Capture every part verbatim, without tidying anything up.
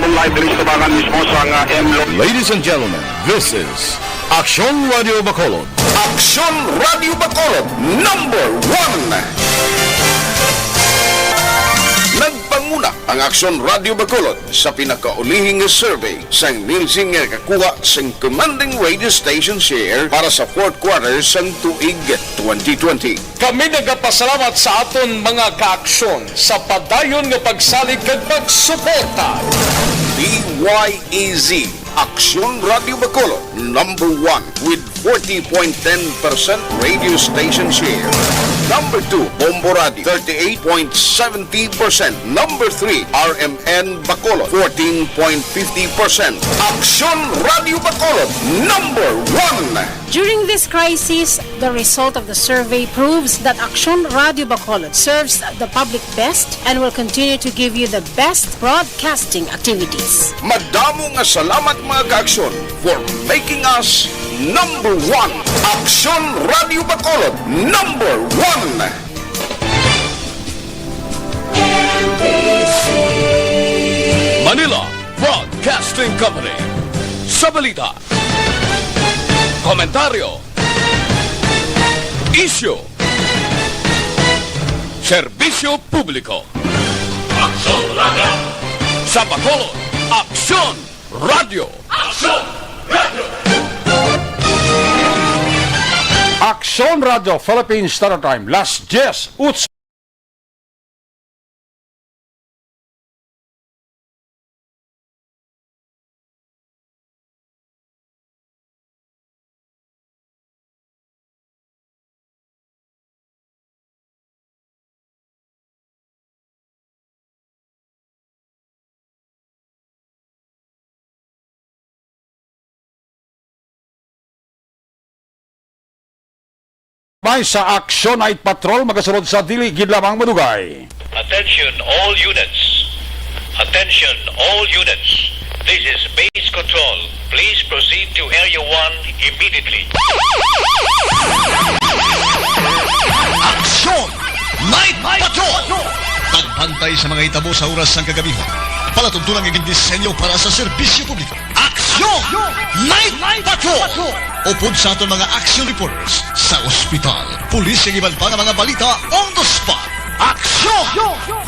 Live diri sa tabangan mismo sang, ah, M Lo- Ladies and gentlemen, this is Aksyon Radio Bacolod. Aksyon Radio Bacolod, number one. Nagpanguna ang Aksyon Radio Bacolod sa pinakaulihing nga survey sang Nielsen nga nakakuha sang commanding radio station share para sa fourth quarter sang tuig twenty twenty. Kami nagapasalamat sa aton mga kaaksyon sa padayon nga pagsalig kag pagsuporta. D Y E Z, Aksyon Radio Bacolod, number one with forty point ten percent radio station share. Number two, Bombo Radio, thirty-eight point seventy percent. Number three, R M N Bacolod, fourteen point fifty percent. Aksyon Radio Bacolod, number one. During this crisis, the result of the survey proves that Aksyon Radio Bacolod serves the public best and will continue to give you the best broadcasting activities. Madamo nga salamat, mga kaaksyon, for making us number one. Aksyon Radio Bacolod, number one. Manila Broadcasting Company. Sa balita, komentaryo, isyu, serbisyo publiko. Aksyon Radio. Sa Bacolod, Aksyon Radio. Aksyon Radio. Aksyon Radio Philippines Standard Time, las dies utsa. May sa Aksyon Night Patrol magasunod sa dili gid lamang madugay. Attention all units. Attention all units. This is Base Control. Please proceed to Area one immediately. Aksyon Night Patrol. Pagbantay sa mga hitabo sa oras sang kagabihon. Palatuntunan nga gindisenyo para sa serbisyo publiko. Aksyon Night Patrol. Upod sa aton mga action reporters sa ospital, pulis, kag iban pa nga mga balita on the spot. Aksyon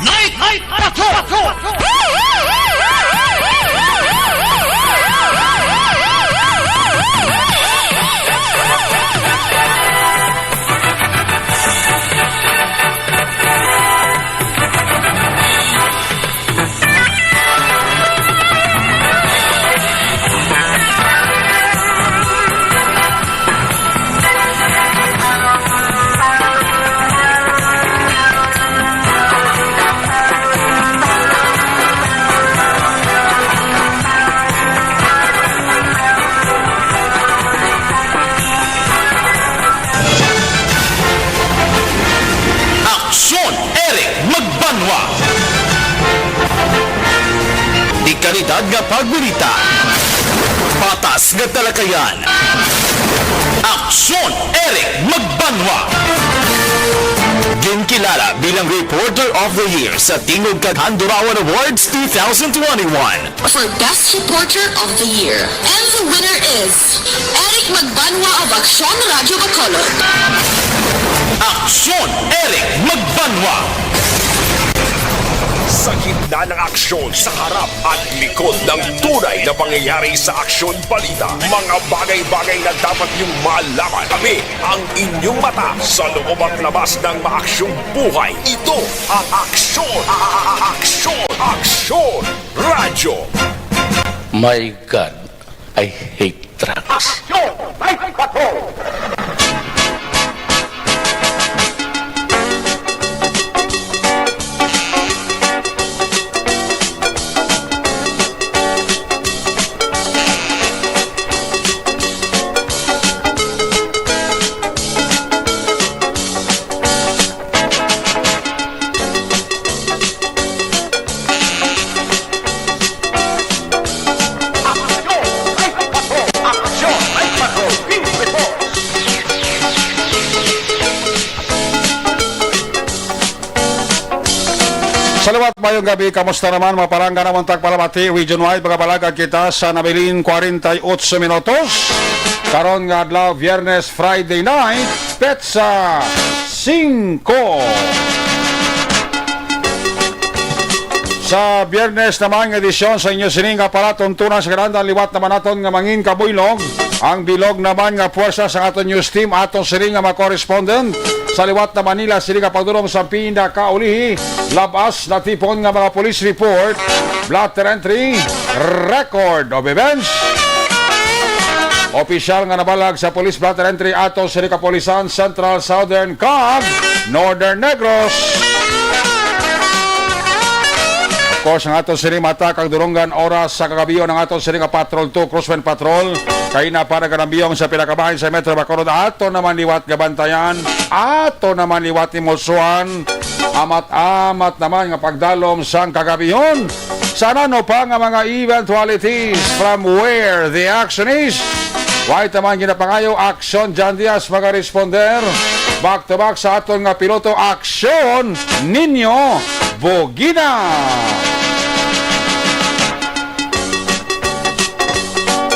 Night Patrol. Aksyon, Eric Magbanwa. Dekalidad nga pagbalita. Patas nga talakayan. Aksyon, Eric Magbanwa. Ginkilala bilang Reporter of the Year sa Tingog kag Handurawan Awards two thousand twenty-one. For Best Reporter of the Year. And the winner is Eric Magbanwa of Aksyon Radio Bacolod. Aksyon, Eric Magbanwa. Sa gitna ng aksyon, sa harap at likod ng tunay na pangyayari sa aksyon balita, mga bagay-bagay na dapat niyong malaman. Kami ang inyong mata sa loob at labas ng maaksyong buhay. Ito ang Aksyon, a-, a-, a-, Aksyon, Aksyon Radyo. My God, I hate drugs. Aksyon! May Patrol! Aksyon! May Patrol! Aksyon! May Patrol! News Report! Maayong gabi, kamusta naman? Mapalangan naman tagpalamati, region-wide, mga balagad kita sa nabilin forty-eight minutos. Karon nga adlaw, Biyernes, Friday night, petsa singko. Sa Biyernes naman nga edisyon sa inyo sining nga palatuntunan sa kalandan, liwat naman naton nga mangin kabuylog ang bilog naman nga puwersa sa aton news team, aton sining nga mga correspondent sa liwat na Manila, sining nga pagdulong sa pinakaulihi, labas na tipon nga mga police report, blotter entry, record of events. Opisyal nga nabalag sa Police Blotter Entry ato sa Kapulisan, Central, Southern, kag Northern Negros. Of course, ang ato sini mata kag dulonggan oras sa kagabion ang ato sini nga Patrol two, Crosswind Patrol. Kay na pa naganambiyong sa pinakabahin sa Metro Bacolod, ato naman liwat nga bantayan, ato naman liwat ni Musuan. Amat-amat naman nga pagdalom sang kagabihon. Sa nano pa nga mga eventualities from where the action is, why taman ginapangayo aksyon, John Diaz, mga responder. Back to back sa aton nga piloto, aksyon, Nino Bugina.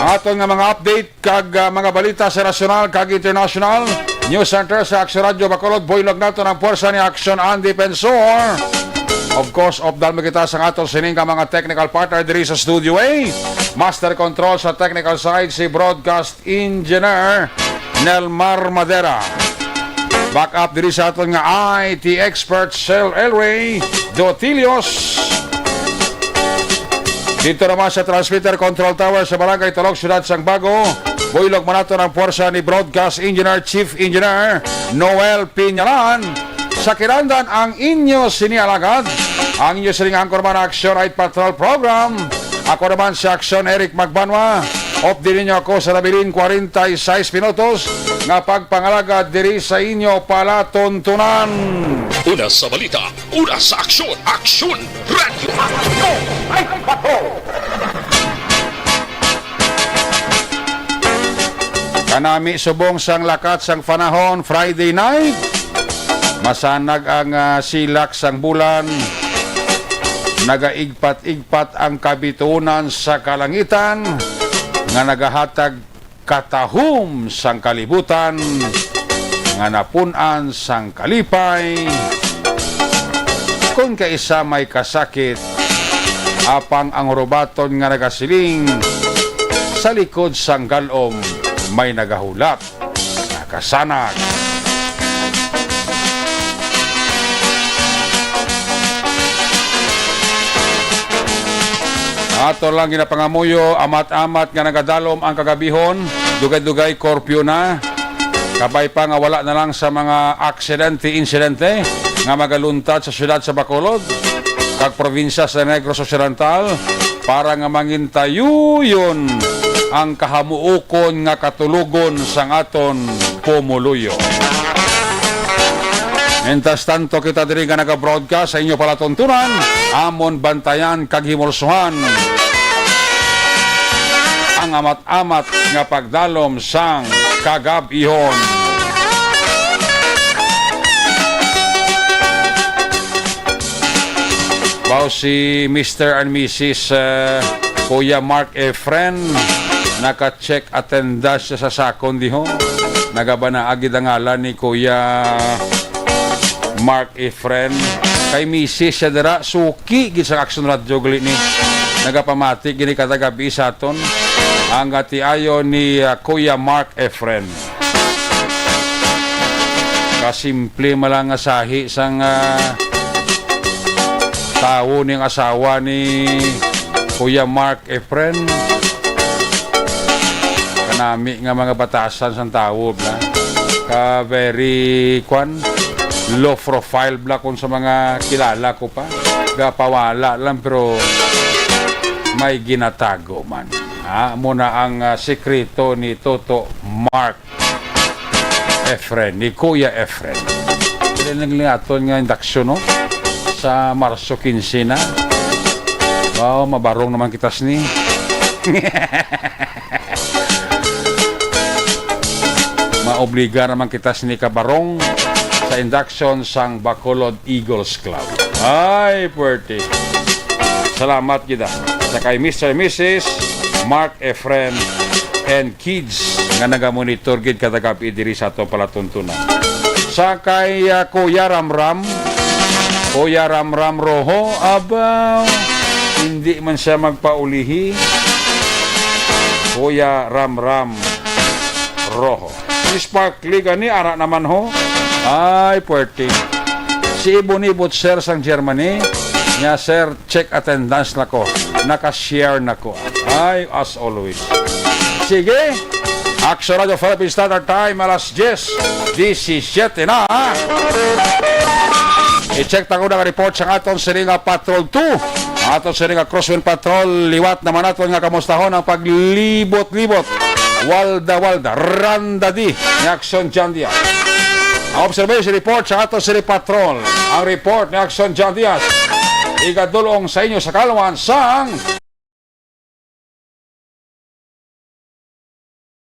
Ang aton nga mga update kag, ah, mga balita sa nasyonal kag international. News Center sa Action Radio Bacolod, buylog nato ang puwersa ni Action and Defensor. Of course, updal mo kita sa aton sining ka mga technical partner diri sa Studio A. Master Control sa technical side, si Broadcast Engineer Nelmar Madera. Backup diri sa aton nga I T expert, Sir Elway Dotilios. Dito naman sa transmitter control tower sa Barangay Talog, Siyudad sang Bago, buylog man nato ang puwersa ni Broadcast Engineer, Chief Engineer Noel Piñalan. Sa kilandan ang inyo sini alagad, ang inyo sining anchorman, Action Night Patrol Program. Ako naman si Action Eric Magbanwa. Update ninyo ako sa nabilin forty-six minutos nga pagpangalagad diri sa inyo palatuntunan. Una sa balita, una sa aksyon, Aksyon Radio. Kanami subong sang lakat sang panahon, Friday night. Masanag ang, ah, silak sang bulan. Nagaigpat-igpat ang kabitunan sa kalangitan nga nagahatag katahom sang kalibutan nga napun-an sang kalipay. Kon kaisa may kasakit, apang ang rubaton nga nagasiling, "Sa likod sang galom may nagahulat." Nakasanag. Ato lang ginapangamuyo, amat-amat nga nagadalom ang kagabihon, dugay-dugay curfew na. Kabay pa nga wala na lang sa mga aksidente, insidente nga magaluntad sa siyudad sa Bacolod kag probinsya sa Negros Occidental para nga mangintayuyon ang kahamuokon nga katulogon sang aton pumuluyo. Mientras tanto, kita diri nga naga-broadcast sa inyo palatuntunan, amon bantayan kag himulsuhan ang amat-amat nga pagdalom sang kagab-ihon. Wow, si Mister and Missus, uh, Kuya Mark Efren, naka-check attendance siya sa sakon diho. Nagabanaag gid ang ngalan ni Kuya Mark Efren. Kay misis siya dira, suki gid sa Action Radio gali ni. Nagapamati gini kada gabi sa aton ang atiayo ni, ah, Kuya Mark Efren. Kasimple man lang nga sahi sang, ah, tawo ning asawa ni Kuya Mark Efren. Kanami nga mga batasan sang tawo bla. Ka very, kwan, low profile bla kung sa mga kilala ko pa. Gapawala lang pero may ginatago man. Ha, muna ang, ah, sikreto ni Toto Mark Efren, ni Kuya Efren. Dili nang lingaton nga induction, no? Sa Marso quince na. Wow, mabarong naman kita sini. Maobliga naman kita sini kabarong sa induction sang Bacolod Eagles Club. Ay, puwerte. Salamat gid, ah. Sa kay Mister Missus Mark Efren and kids nga nagamonitor gid kada gab-i diri sa atong palatuntunan. Sa kay, ah, Kuya Ramram, Kuya Ramram Roho, aba, hindi man siya magpaulihi. Kuya Ramram Roho. Si Sparkly gani, ara naman ho. Ay, puwerte. Si Ibon-Ibot, sir, sang Germany. Nga, sir, check attendance na ko. Naka-share na ko. Ay, as always. Sige. Action Radio Philippine Standard Time, alas diyes, disisiyete na. I-check ta ko ang report sa aton sini nga Patrol two. Aton sini nga Crosswind Patrol, liwat naman naton nga kamustahon ang paglibot-libot. Walda, walda, randa di ni Action John Diaz. Ang observation report sa aton sini Patrol. Ang report ni Action John Diaz. Igadulong sa inyo sa kalwan sang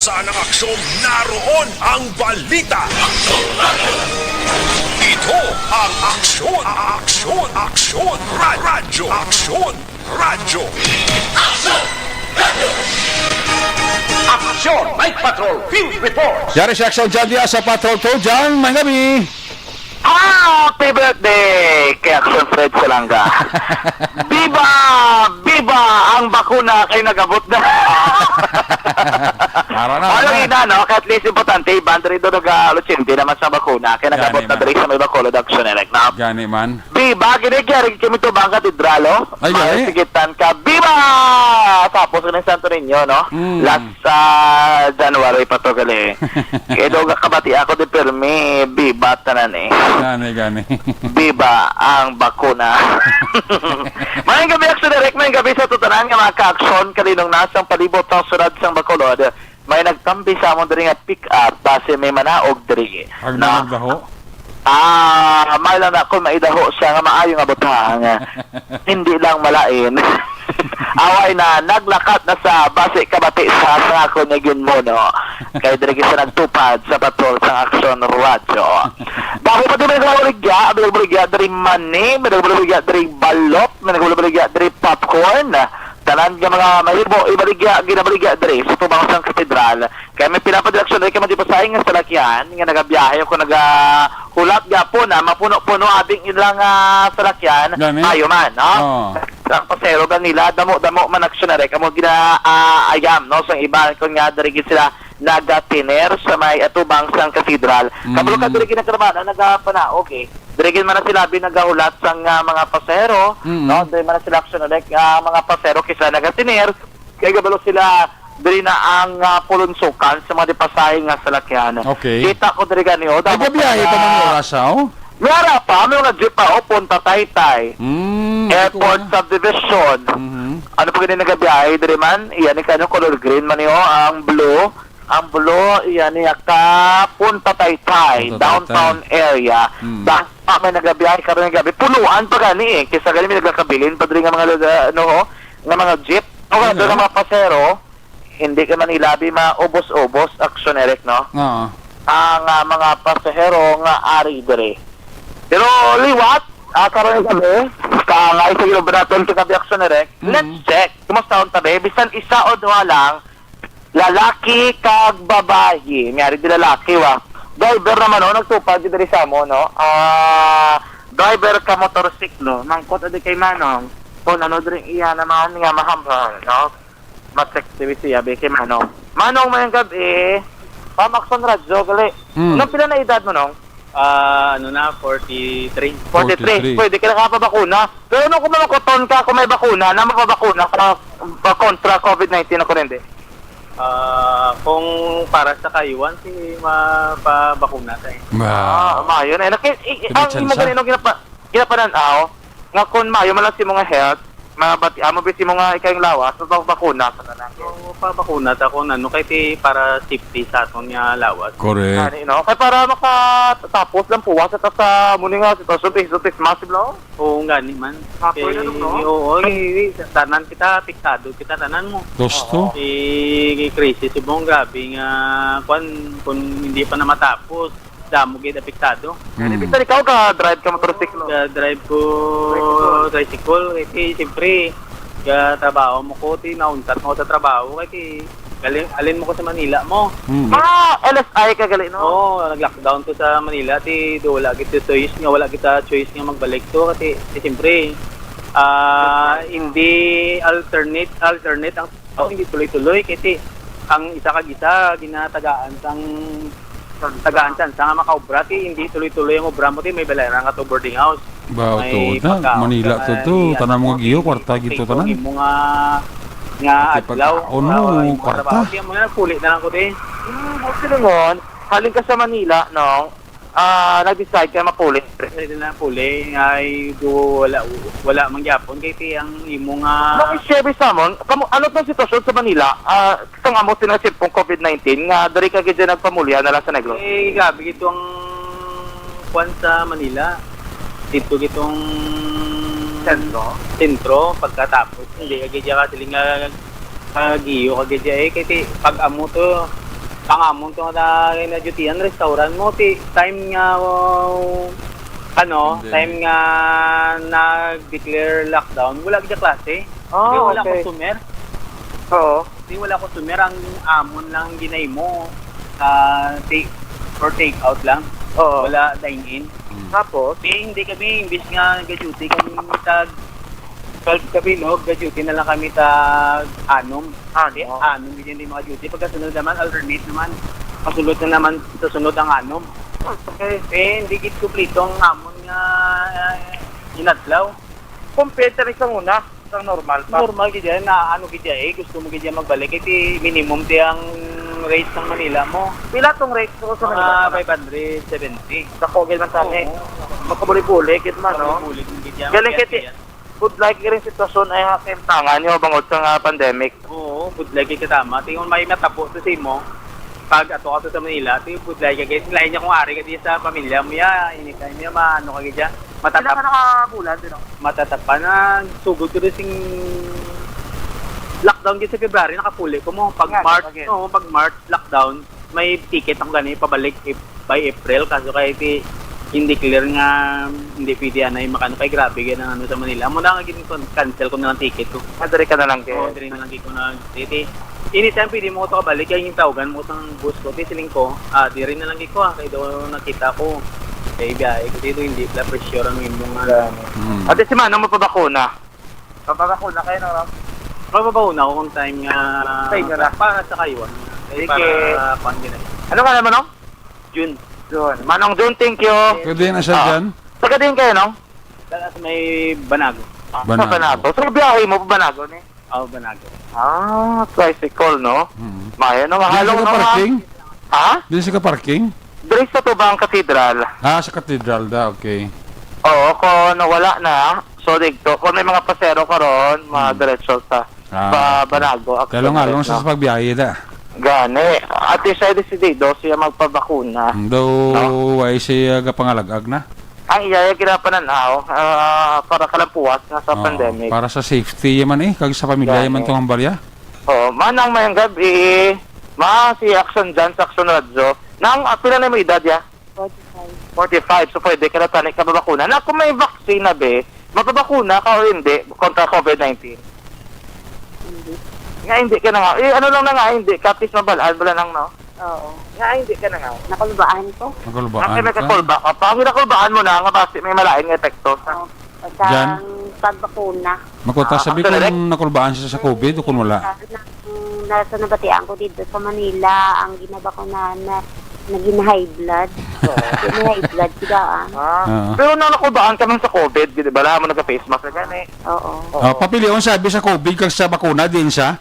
Saan ang aksyon, naroon ang balita. Ito ang Aksyon, Aksyon, Aksyon, Ra- Radyo, Aksyon, Radyo. Aksyon, Night Patrol, Field Report. Yari si Action John Diaz sa Patrol two. John, may gabi. Happy birthday kay Action Fred Salanga. Viva! Viva ang bakuna kay nagabot na. Ara na, Ano ara na. Ina, no? Kay at least importante, iban diri do nag-alutsindi naman sa bakuna. Kay nagabot Gani na man. Diri sa may Bacolod Action Direct, no? Gani man. Viva! Ginigyari kami to bang katedralo? Ay, gani? Sigitan ka. Viva! Tapos ni Santo Niño, no? Mm. Last sa January pa to gali. Kaya daw kakabati ako di pirmi, biba tanan eh. Gani, gani. Biba ang bakuna. Mayong gabi, Action Direct. Mayong gabi sa tutanan nga mga ka-aksyon. Kalinong nasang palibot sa sulad sang Bacolod. May nagtampi sa amon diri nga pick-up. Base may manaog diri. Ang Na- nagdaho? Ah, may lang na kung maidaho siya nga maayo nga butang. Hindi lang malain. Away na, naglakat na sa basi kabati sa pangako ni Ginmono. Kay diri kita nagtupad sa patrol sa Aksyon Radyo. Dako pa di may nagbaligya, may nagbaligya diri mani, may nagbaligya diri balot, may nagbaligya diri popcorn. Tanan nga mga mahibo, ibaligya, ginabaligya diri sa tubang sang katedral. Kaya may pila pa direksyon diri kay madipasahin nga salakyan nga nagabiyahe o kung nagahulat gapon na mapuno-puno abing ilang ah, salakyan, Gani? Mayo man, no? Oo. Ang pasero ba nila, damo-damo man aksyon na rin. Amo gina ah, ayam, no? Sa iba, kung nga diri gid sila nagatiner sa may atubang sang katedral. Mm. Kabalo ka diri ginakarabana, nagapanaog eh. Diri gid man na sila bin nagahulat sang ah, mga pasero, Mm. no? Diri man na sila aksyon na rin, ah, mga pasero kisa nagatiner. Kay gabalo sila diri na ang ah, pulunsukan sa mga dipasahe nga salakyan. Okay. Kita ko diri gani, oh, May damo gabiyahe pa pa man nga oras, ah, oh? May ara pa, may mga jeep pa, oh, Punta Taytay. Mm, Airport ito na. Subdivision. Mhm. Ano pa gani nagabiyahe diri man? Iya ni kano color green man ni, oh, ang blue. Ang blue, iya ni ka Punta Taytay, Punta Taytay. Downtown area. Mm. Basta may nagabiyahe karon nga gabi. Punuan pa gani eh. Kisa gani may nagakabilin pa diri nga mga lugar, ano, oh, nga mga jeep. O nga, Ano? Doon ang mga pasero. Hindi ka man ilabi maubos-ubos, aksyon, Eric, no? Oo. Ang ah, mga pasahero nga ari diri. Pero liwat, ah, karon gabi, kaangay sa Gilbert naton kagabi, aksyon, Eric. Mm. Let's check. Kumusta ang tabi? Bisan isa o duha lang, lalaki kag babayi. May ari di lalaki, wa. Driver naman, oh, nagtupad di diri sa amo, no? Ah, driver ka motorsiklo, mangkot adi kay Manong. Kung ano diri iya naman nga mahamham, no? Mas activity abi kay Manong. Manong, mayong gabi. Pamaksong radyo, gali. Hmm. Nang pila na edad mo, Nong? Ah, ano na, forty-three. Forty-three. Forty-three. Pwede ka nakapabakuna. Pero ano kung makuton ka, kung may bakuna, na mapabakuna ka pa kontra covid nineteen ako hindi? Ah, kung para sa kaiwan, si mapabakuna tayo. Ah, mayo na. Naki, i, i, ang imo ganino ginapa, ginapanan-aw, nga kung maayo man lang si mga health, mabati amo bisi mo nga ikay lawas, mapabakuna sa tanan. So, pabakuna ta kung ano, kay ti para safety sa aton nga lawas. Correct. Gani, no? Kay para makatapos lang puwas sa, sa muni nga sitwasyon, face to face, massive lang. Oo, gani man. Kapoy na, no? Oo, eh, eh, tanan kita, apektado kita, tanan mo. Gusto? Oo. I-, i-crisis, subong grabe nga, kwan, kung hindi pa na matapos, damo gid apektado. Mm. Kani, bisan ikaw ka drive ka motorsiklo? Ka-drive ko tricycle. Tricycle. Kay, siyempre, ka trabaho mo ko, ti, nauntat mo sa trabaho, kay, ti, galing, alin mo ko sa Manila mo. Mm. Ah, L S I ka gali, no? Oo, nag-lockdown to sa Manila, ti, do wala kita choice nga, wala kita choice nga magbalik to, kasi, ti, siyempre, ah, hindi alternate, alternate ang tao, hindi tuloy-tuloy, kay, ti, ang isa kag isa, ginatagaan sang tagaan sa, sa nga makaobra, ti hindi tuloy-tuloy ang obra mo, ti may balayran ka to boarding house. Ba, may tuod na, pagkaon Manila ka, to, to, may tanan mga ano, giyo, kwarta gito, tanan. Imo nga, nga adlaw, pagkaon mo, ah, imo kwarta. Trabaho. Kaya mo na, nagpuli na lang ko, ti. Hmm, okay naman. Halin ka sa Manila, no? Ah, nag-decide ka mapuli. Pwede na puli, ay, do, wala, wala man gyapon, kay ti ang imo nga. Nung i-share sa amon, kamo, ano tong sitwasyon sa Manila? Ah, Sang amo sila sipong covid nineteen nga diri ka gid nagpamulya na lang sa Negros? Eh, grabe gid ang kwan sa Manila. Dito gitong sentro, sentro, pagkatapos, hindi ka gid ka siling nga kagiyo ka gid eh. Kasi pag amo to, pang amo to na na-duty-an, restaurant mo, ti, time nga, uh, ano, time nga nag-declare lockdown, wala gid klase. Ah, okay. Wala customer. Oo. Di wala customer, ang amon lang ginahimo, ah, take or take out lang. Oo. Wala dine in. Mm. Tapos? Di, hindi kami, imbis nga ga-duty kami tag twelve ka bilog, ga-duty na lang kami tag anom. Ah, di, anom, hindi, hindi maka-duty. Pagkasunod naman, alternate naman. Pasulod na naman sa sunod ang anom. Okay. Eh, hindi gid kumplito ang amon nga, ah, inadlaw. Compare ta ni sa una. Sang normal pa. Normal gid yan, na ano gid yan, eh, gusto mo gid yan magbalik. Eh, ti minimum ti ang rates ng Manila mo. Pila tong rates ko sa Manila? Mga five hundred seventy. Sa kogel man tani. Oo. Magkabuli-buli, gid man, no? Magkabuli-buli gid yan. Galing kay ti-, good luck rin sitwasyon ay, ah, kaimtangan nyo bangod sa nga pandemic. Oo, good luck gid ka tama. Tingon may matabo to sa imo. Pag ato ka sa Manila, ti good luck gid. Lain niya kung ari ka di sa pamilya mo, ya, anytime, ya, maano ka gid, ya. Matata-, pila ka nakabulan, Dino? Matatapan na, sugod ko din sing lockdown gid sa February, nakapuli ko mo. Pag March, oo, pag March, lockdown, may ticket ako gani, pabalik if, by April, kaso kay ti, hindi clear nga, hindi pwede anay makano, kay grabe gid ang ano sa Manila. Amo na nga gin-, cancel ko na lang ticket ko. Ah, diri ka na lang kay. Oo, diri na lang gid ko na, ti, Anytime pwede mo ko to kabalik, kay yung tawagan mo sang boss ko, ti siling ko, ah, diri na lang gid ko, ah, kay daw nakita ko. Kay biyahe ko dito, hindi pala for sure ang imong, ah. Yan. Mm. Ate, si Manong mapabakuna? Mapabakuna kayo, no, Rob? Mapabakuna ako kung time nga sa inyo na. Para sa kayo, ah. Kay sige. Para kuan din eh. Ano ka naman, no? June. June. Manong June, thank you. Pwede na siya dyan? Taga din kayo, no? Sa may Banago. Ah, sa Banago. Banago. So, biyahe mo pa Banago, ni? Oh, Banago. Ah, tricycle, no? Mm. Mayo na, mahalong na, parking? Ha? Di sa ka parking? Diri sa tubang katedral. Ah, sa katedral da, okay. Oo, kung nawala na, so digto. Kung may mga pasero karon, mm, madiretso sa, ah, pa okay. Banago, actually, kalong-along no? Sa pagbiyahe da. Gani. At least ay desidido siya magpabakuna. Mm, daw, no? Ay siya gapangalag-ag na. Ang iya, iya ginapanan-aw, ah, para kalampuas nga sa, oo, pandemic. Para sa safety yaman eh, kag sa pamilya yaman. Gani. Tong hambalya. Oo, Manang, mayang gabi. Ma, si Action dyan sa Action Radyo. Nang, ah, pila na mo edad, ya? Forty-five. Forty-five, so pwede ka na tani ka mabakuna. Na kung may vaccine na, be, mapabakuna ka o hindi kontra covid nineteen? Hindi. Nga hindi ka na nga. Eh, ano lang na nga, hindi ka, at least mabalaan, bala lang, no? Oo. Nga, hindi ka na nga. Nakulbaan ko. Nakulbaan ka? Ang kinakulba ka pa. Ang kinakulbaan mo na, nga basi may malain nga epekto sa. Oo. Sa pagbakuna. Makuta, ah, sabi kung nakulbaan siya sa covid o kung wala. Nasa, nasa nabatian ko dito sa Manila, ang ginabakunahan na naging high blood. Oo. Naging high blood sila, ah. Ah. Oo. Pero nang nakulbaan ka man sa covid, di ba? Alam mo, nagka-face mask na gani. Oo. Oo. Ah, papilion sabi sa covid kag sa bakuna din siya?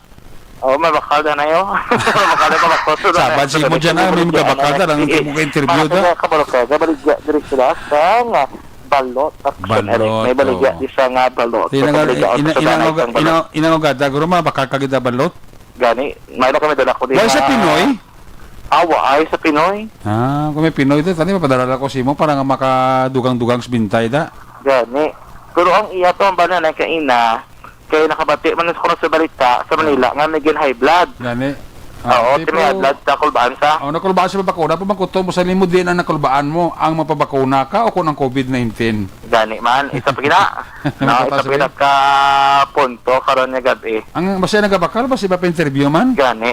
Oh, mabakal na na yun. Mabakal na, mabakal na. Sabad si mo dyan, ah, may magabakal na lang, hindi mo ka-interview na. Kabalo ka, kabalo ka, diri sila sa nga balot, action, balot, Eric. May baligya, oh, di sa nga balot. Ina-, ina-, inang ugada, guro, mabakal ka gid na balot? Gani, may na kami dala ko din. Wala sa Pinoy? Ah, wa, ay sa Pinoy. Ah, kung may Pinoy to, tani, mapadala ko sa imo para nga makadugang-dugang sa bintay da. Gani. Pero ang iya to, ang bana na kaina, kay nakabati man ko na sa balita sa Manila nga may gin high blood. Gani. Ah, Oo, okay, ti may pero adlad sa kulbaan sa. Oh, nakulbaan sa pabakuna, pamangkuton mo sa limo din ang nakulbaan mo, ang mapabakuna ka o kung ang covid nineteen? Gani man, isa pa gina. No, Nabata isa sa pa gina ka punto karon nga gabi. Ang basta nagabakal ba si pa interview man? Gani.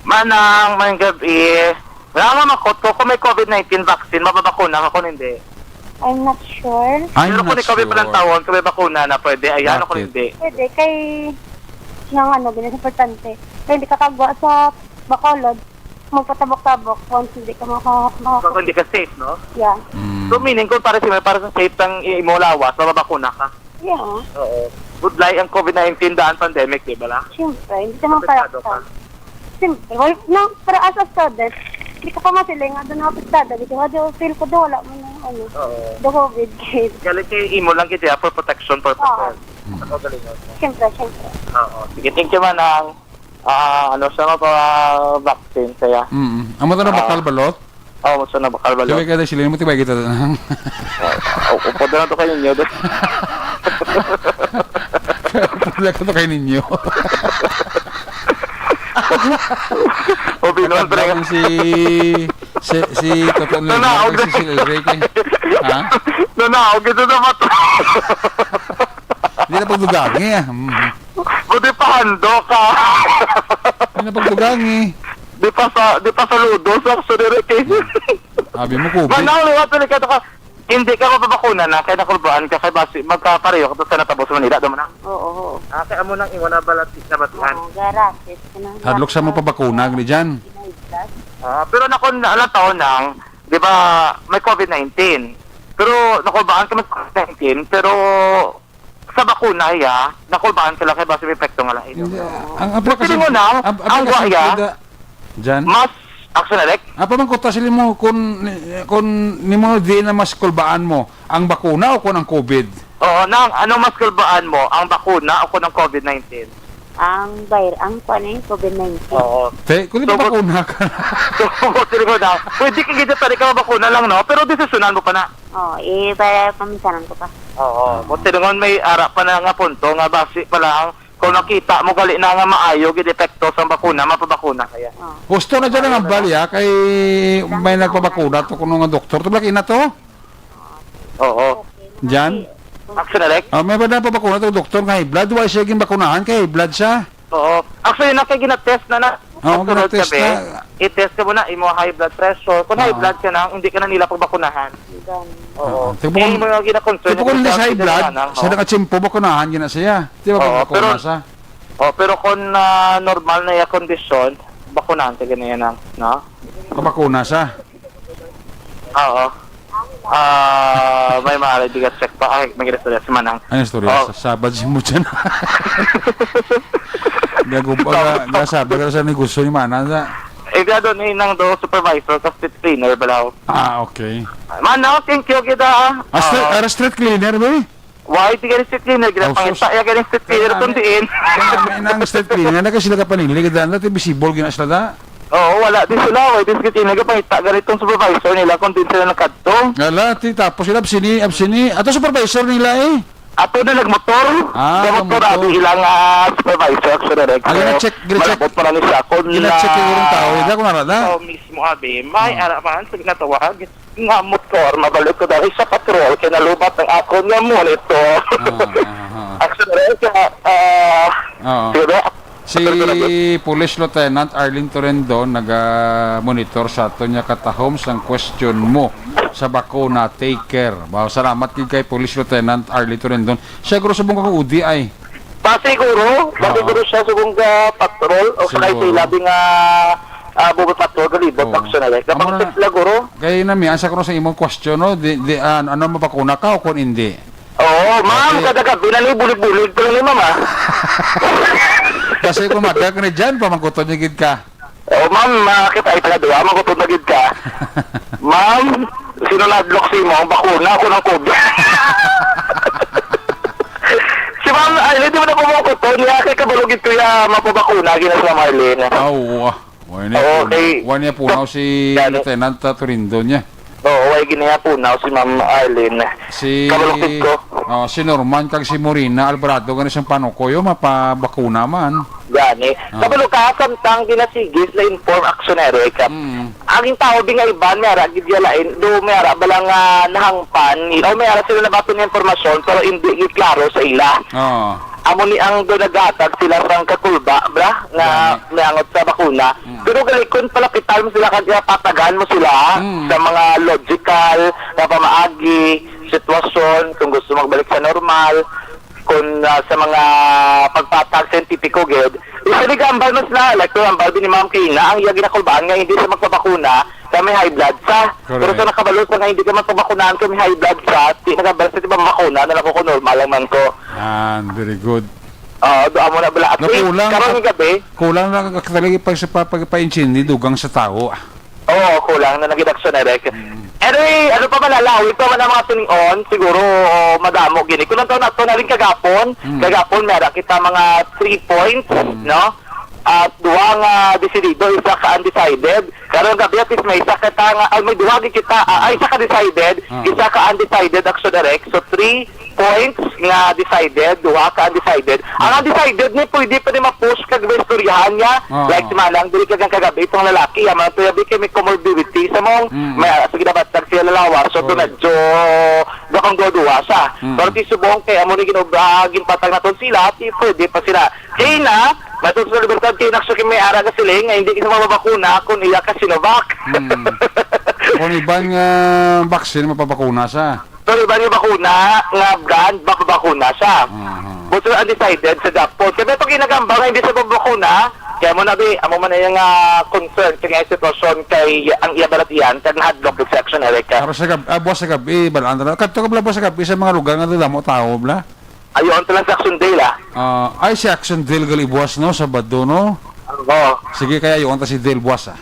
Manang, may gabi. Wala nga makot ko kung may covid nineteen vaccine, mapabakuna ka kung hindi. I'm not sure. I'm Pero kung not ikaw may sure. Panantawon, kung may bakuna na pwede, ayan, kung Bakit? Hindi. Pwede, kay nga ano, din importante. Kaya hindi ka kagwa sa Bacolod, magpatabok-tabok once hindi ka maka-, maka- Baka hindi ka safe, no? Yeah. Mm. So, meaning, kung para sa, para sa safe ang i-, imo lawas, mababakuna ka. Yeah. Oo. Budlay ang covid nineteen daan pandemic, di ba la? Siyempre, hindi ka Apektado makarakta. Ka. Siyempre, well, no, pero as a student, hindi ka pa masiling nga doon apektado. Di ba, do, feel ko do, wala mo na, ano, Oo. Do covid case. Galing kay imo lang gid, ya, for protection purposes. Oo. Sa kaugalingon mo. Siyempre, siyempre. Oo. Sige, thank you, Manang. Ah, ano siya, mapa-vaccine siya. Mm. Amo to na Ah. Bakal balot? Oh, mo siya na bakal balot. Sabi ka, sila mo, tibay kita na. Oh, oh, pwede na to kayo niyo. Pwede na to kayo ninyo. O, Binon, pre. Nakadlaw si, si, si Toto Nanaog Nilma, si na. Sila Enrique. Ha? Nanaog ito sa mata. Hindi na pagdugangi, ah. Mm. Buti pa hando ka. Hindi na pagdugangi. Di pa sa, di pa saludo sa Sir Enrique. Sabi mo, covid. Manaw, liwat, delikado ka. Hindi ka mapabakuna na, kay nakulbaan ka, kay basi, magkapareho ka sa natabo sa Manila, damo na. Oo, oo. Ah, kay amo nang imo na balati, nabatian. Oo, garasis ko na. Hadlok sa mo pabakuna, gani dyan. May plus. Ah, pero nakon-, nalataw nang, di ba, may covid nineteen. Pero nakulbaan ka may covid nineteen, pero sa bakuna, ya, nakulbaan ka lang kay basi may epekto nga lain. Hindi, ah, ang Buti aplikasyon, mo na, ang, ang aplikasyon guwa, ya, pwede, Jan? Mas, action, Alex? Ah, pamangkot ta sila mo kung, kung nimo di na mas kulbaan mo ang bakuna o kung ang covid? Oo, nang, ano mas kulbaan mo, ang bakuna o kung ang covid nineteen? Ang vir-, ang kuwan eh, covid nineteen. Oo. Te, kung di So, ba bakuna ka? So, buti mo na. Pwede ka gid, pwede ka mabakuna lang, no? Pero desisyonan mo pa na. Oh, eh, ba, paminsanan ko pa. Oo. Oo. Buti naman may ara pa na nga punto nga basi pa lang kung nakita mo gali na nga maayo gid epekto sa bakuna, mapabakuna kaya. Oh. Gusto na dyan ang Ayun na hambal, lang. Ya, kay may Dami nagpabakuna na. To kuno nga doktor. Ito ba na to? Oo. Okay. Jan? Action, Alex? Ah, may ba na pabakuna to doktor nga high blood? Why siya ginbakunahan kay high blood siya? Oo. Actually, na kay ginatest na na. Oo, Pagsunod ginatest gabi, na. I-test ka muna, imo high blood pressure. Kung high Oo. Blood ka na, hindi ka na nila pagbakunahan. Ganun. Oo. Oo. Tipo Kaya kung, mo yung gina-concern tipo yung kung hindi sa high blood, na, siya oo. Nakachimpo, bakunahan, gina siya. Di ba Oo, kung bakuna pero, siya? Oh, pero kung, ah, normal na yung kondisyon, bakunahan ka ganyan, no? Pabakuna siya. Oo. Ah, may maaari di ka check pa. Ay, may istorya si Manang. Ano istorya? Oh. Sa Sabad si mo dyan. Gago ba ka, Sabad. Gasabi ka sa negosyo ni Manang, sa? Eh, di, ano, ni nang do, supervisor, sa street cleaner, balaw. Ah, okay. Manang, thank you, kita, ah. Ah, street, Ah. Ah, street cleaner, ba eh? Why, di ka rin street cleaner, Oh, ginapangita, sus. Ya ka rin street cleaner, Kaya nga, tundiin. Kaya nga, may nang street cleaner, na kasi nagkapanili, kita, na, ti visible, gina sila, da? Oo, wala din sila, wala din sila nagapangita. Ganitong supervisor nila, kung din sila nakadto. Wala, ti, tapos sila, absini, absini. Ato supervisor nila eh. Ato na nagmotor. Ah, Sa motor, nagmotor. Abi ilang, ah, supervisor, actually, Rex. Ah, gina-check, gina-check. Malabot pa lang siya. Kung Gina-check na yung tao, hindi ako narada. Oh, mismo, abi. May Ah. Arapan, sa ginatawag, nga motor, mabalik ko dahil sa patrol, kay nalubat ang akon nga monitor. Ah, ah, ah, ah. Actually, Rex, ah, ah, Oo. Sige, Rex. Si Police Lieutenant Arlene Torendon naga-monitor sa aton nga katahom sang question mo sa bakuna, take care. Wow, salamat gid kay Police Lieutenant Arlene Torendon. Siya guro subong ka udi ay. Pasiguro, Oo. Pasiguro siya subong ka patrol o sa kay Siguro. Labi nga, ah, bubo patrol galibot Oo. Ang sunod. Amo na. Kapag sila guro. Kay nami, asa ko sa imong question, no? Di, di, ah, ano, mabakuna ka o kung hindi? Oo, ma'am, Okay. Kada gabi na ni bulig-bulig pa ni mama. Kasi kung madala ka ni Jan, pamangkuton niya gid ka. Oo, ma'am, makita ay taga duwa, mangkuton na gid ka. Ma'am, sino nadlok si mo? Ang bakuna ako ng covid. Si Ma'am Arlene, di mo na pamangkuton niya. Kay kabalugit ko ya, mapabakuna, gina si Ma'am Arlene. Ah, oo, ah. Wala niya Oo, punaw. Kay Wala niya punaw si Gani. Lieutenant, ah, Torindo niya. Oo, wala ginayapunaw si Ma'am Arlene. Si Kabalukid ko. Oh, si Norman kag si Morina Alvarado gani sang panukoy, oh, mapabakuna man. Gani. Ah. Kabalo ka, samtang ginasigis na inform aksyon, Eric. Mm. Ang tao, bi nga iban, may ara gid yalain, do may ara ba lang, ah, nahangpan, o may ara sila nabaton nga impormasyon, pero hindi gid klaro sa ila. Oo. Amo ni ang do naghatag sila sang kakulba, bra, nga Gani. Miangot sa bakuna. Mm. Pero gali, kung palapitan mo sila, kag patagan mo sila Mm. sa mga logical nga pamaagi, sitwasyon, kung gusto magbalik sa normal, kung, ah, sa mga pagpatag siyentipiko gid, usually gambal man sila, like, gambal din ni Ma'am Kina, ang iya ginakulbaan nga hindi siya magpabakuna, kay may high blood sa. Correct. Pero sa nakabalo sa nga hindi ka magpabakunahan kay may high blood sa, di na gambal sa, di ba, mabakuna na lang ko kung normal lang man ko. Yan, very good. Oo, doon mo na bala. At least, Nakulang, karon nga gabi, kulang lang ang talaga pa sa pa-, pag-, pa-intindi, dugang sa tao, ah. Oo, kulang na naging aksyon, Eric. Mm. Anyway, ano pa man, alawi pa man ang mga tuningon, siguro madamo gini. Kung ang taon nato na rin kagapon, Mm. kagapon, meron kita mga three points, Mm. no? At duha nga desidido, isa ka undecided. Karon gabi, at least may isa kita nga, ay, may duha gid kita, ah, ay, isa ka decided, Ah. isa ka undecided, aksyon, Eric. So, three points nga decided, duha ka undecided. Ang Hmm. undecided ni pwede pa ni ma-push kag may istoryahan niya. Oo. Like si Manang, dili ka gang kagabi itong lalaki, ya, man to yabi kay may comorbidity sa mong, Hmm. may, sige, dapat tag siya lalawas. So, Correct. medyo gakang duha-duha siya. Hmm. Pero ti subong kay amo ni ginubra, ginpatag naton sila, ti pwede pa sila. Kay na, nato sa libertad kay nakso kay may ara ka siling nga hindi kita mababakuna kung iya ka Sinovac. Hmm. Kung iban nga vaccine, mapabakuna sa. Pero iba yung bakuna nga brand, mapabakuna siya. Aha. But so, undecided sa Japon. Kaya itong ginagamba nga hindi sa pabakuna, kaya mo na, bi, amo man na yung, ah, concern sa nga sitwasyon kay ang iya balatian, kag nahadlok sa action, Eric. Pero sa gab-, ah, buwas sa gabi, balaan na. Kadto ka bala buwas sa gabi sa mga lugar nga damo tao, bla? Ayun, ito lang sa Action Day, la. Ah, ay, si Action Day gali buwas, no? Sabado, no? Oo. Sige, kaya yun, ta si Del buwas, ah.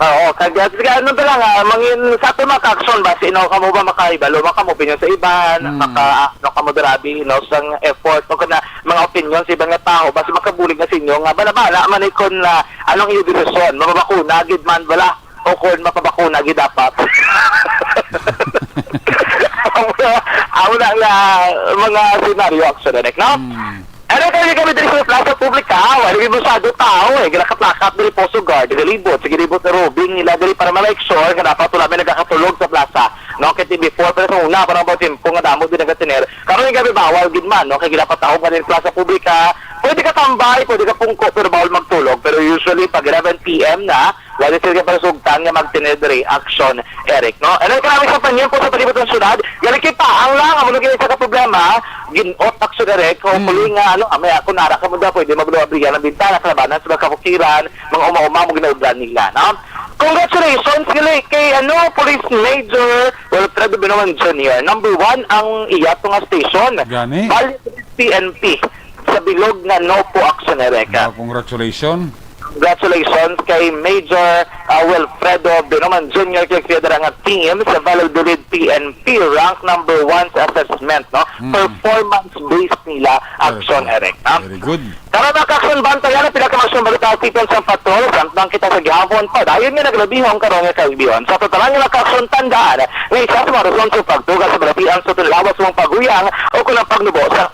Oo, kag, kag ano na lang, ah, mangin sa ato mga ka-action ba, sino kamo ba makahibalo, makaopinyon sa iban, Mm. maka, ano kamo dirabi, no, sang effort, o kana, mga opinyon sa iban nga tao, basta makabulig na sa inyo, nga bala-bala man ikon na, anong iyong desisyon, mababakuna, gid man, bala, o kon mapabakuna, gid dapat. Amo na, amo na nga mga senaryo, action, no? Mm. Ano kayo kami diri sa Plaza Publica? Wala may masyado tao, eh. Ginakaplakat diri Poso Guard, galibot, sa galibot na robing nila diri para ma-make sure nga dapat wala may nagakatulog sa plaza. No, kay before, pero sa una, parang about simpo nga damo din nagatiner. Karon nga gabi, bawal gid man, no? Kay ginapatahog nga din Plaza Publica. Pwede ka tambay, pwede ka pungko, pero bawal magtulog. Pero usually, pag eleven P M na, wala sila para sugtan nga magtinid reaction, Eric, no? And then, karami sa panimpo sa palibot ng syudad, gali kay pa, ang lang, amo na gini sa ka problema, ginot action, Eric, hopefully Mm. nga, ano, amay ako, nara ka mo daw, pwede magluwa, abrihan ang bintana, kalabanan sa mga kapukiran, mga uma-uma mo ginaudlan nila, no? Congratulations, gali kay, ano, Police Major Wilfredo Binoan Junior Number one ang iya to nga station. Gani? Bali, P N P sa bilog nga no po action, Eric. Ah, congratulations. Congratulations kay Major, ah, Wilfredo Binoman Junior kag sa dira nga team sa Valladolid P N P, rank number one sa assessment, no? Hmm. Performance-based nila action, Perfect. Eric, ha? Very good. Tara, mga ka-action, bantayan ang pinakamasyong balita sa Tipon sa Patrol. Samtang kita sa gihapon, padayon nga naglabihon karon nga kaigbion. Sa totalan nga mga ka-action, tandaan nga isa sa mga rason sa pagtuga sa balatian sa tunlawas mong paghuyang o kung ang pagnubo sa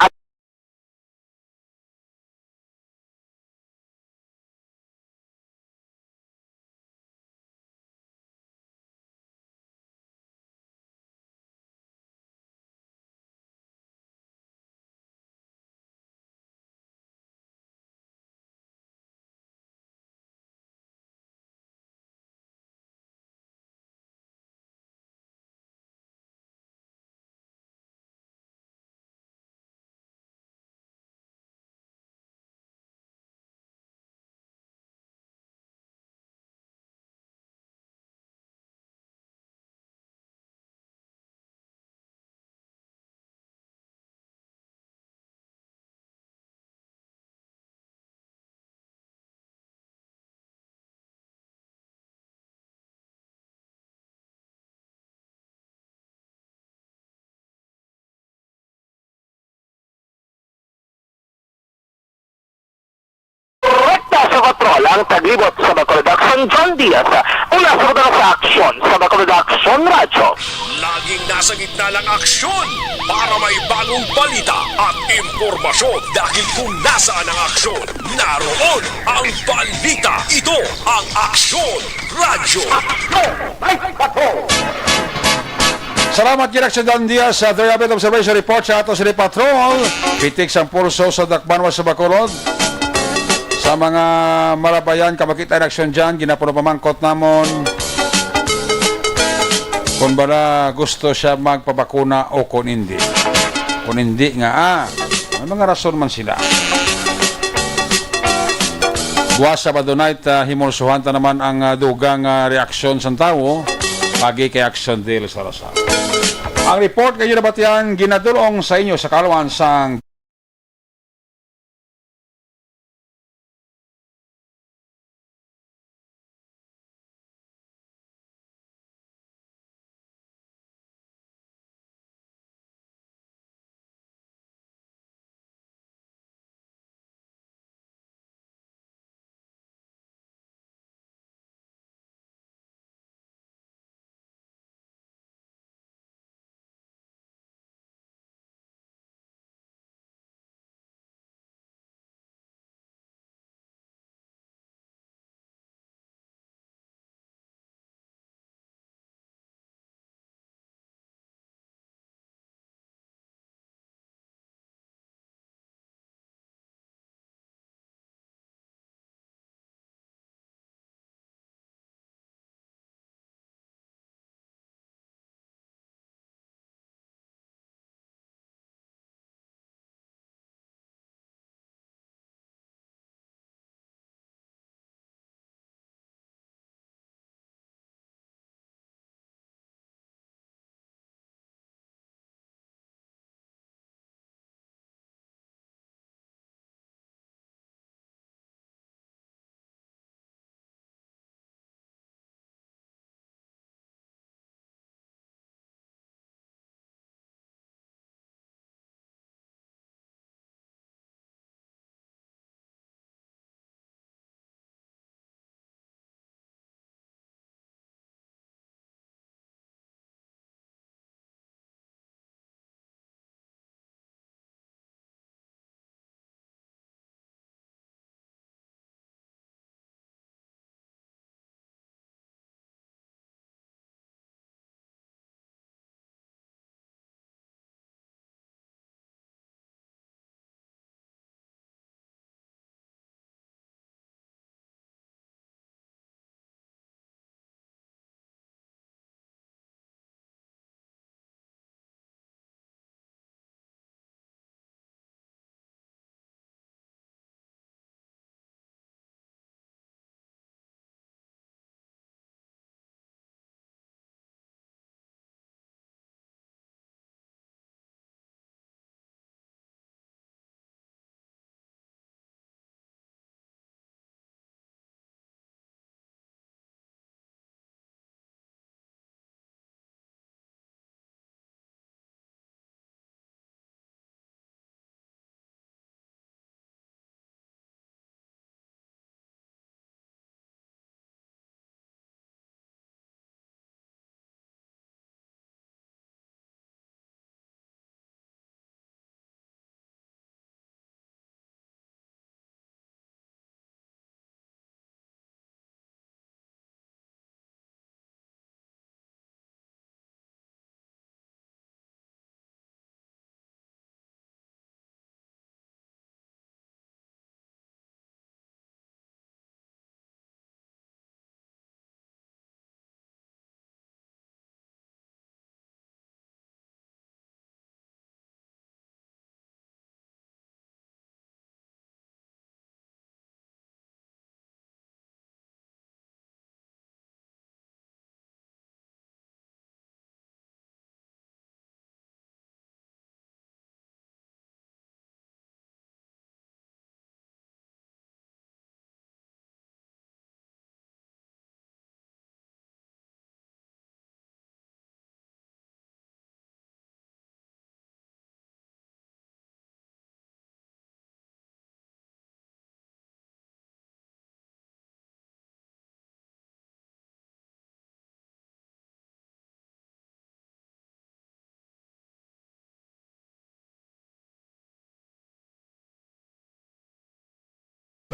Paul, ang taglibot sa Bacolod Aksyon, John Diaz, mula sa Bacolod Aksyon, sa Bacolod Aksyon Radyo. Laging nasa gitna ng aksyon para may bagong balita at impormasyon. Dahil kung nasaan ang aksyon, naroon ang balita. Ito ang Aksyon Radyo. Aksyon! May Patrol! Salamat, Gina Aksyon John Diaz, sa Three Update Observation Report sa ato sa Patrol. Pitik sang pulso sa dakbanwa sa Bacolod. Sa mga malabayan, kamakita na aksyon dyan, ginapuno pamangkot namon kung bala gusto siya magpabakuna o kung hindi. Kung hindi nga, ah, may mga rason man sila. Buwas sa Badunay, ah, himulsuhan ta naman ang, ah, dugang, ah, reaksyon sang tawo, pagi kay Aksyon Del Salazar. Ang report kayo nabatian, ginadulong sa inyo sa kaluan sang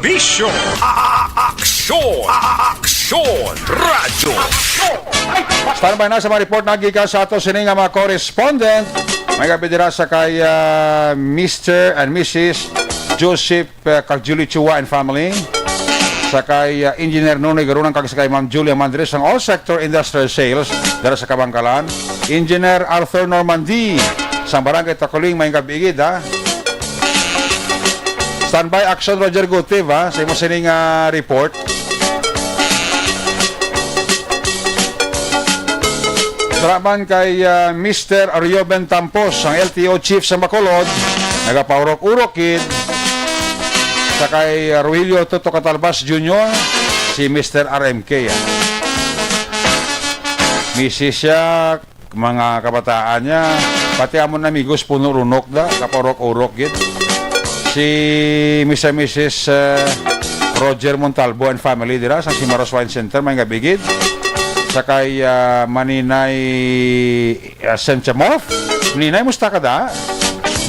Serbisyo. A-, a-, aksyon. A-, a-, aksyon. Radyo. Standby na sa mga report na gikan sa ato sini nga mga correspondent. May gabi dira sa kay, ah, Mister and Missus Joseph, ah, Cagjulichua and family. Sa kay, ah, Engineer Nonoy Garunang kag sa kay Ma'am Julia Mandres sang All Sector Industrial Sales dira sa Kabangkalan. Engineer Arthur Normandy sang Barangay Takuling, may gabi gid, ha. Standby, Action Roger Gutiv, ha, sa imo sining, ah, report. Salamat kay, ah, Mister Arioben Tampos, ang L T O chief sa Bacolod, nagapaurok-urok gid. Sa kay, ah, Rogelio Toto Catalbas Junior, si Mister R M K, ah. Misis siya, mga kabataan niya, pati amon amigos puno runok da, kapaurok-urok gid. Si Mister Missus, eh, Roger Montalbo and family dira sa Cimaros Wine Center, may gabi gid. Sa kay, ah, Maninay, ah, Sentia Moth. Maninay, musta ka da?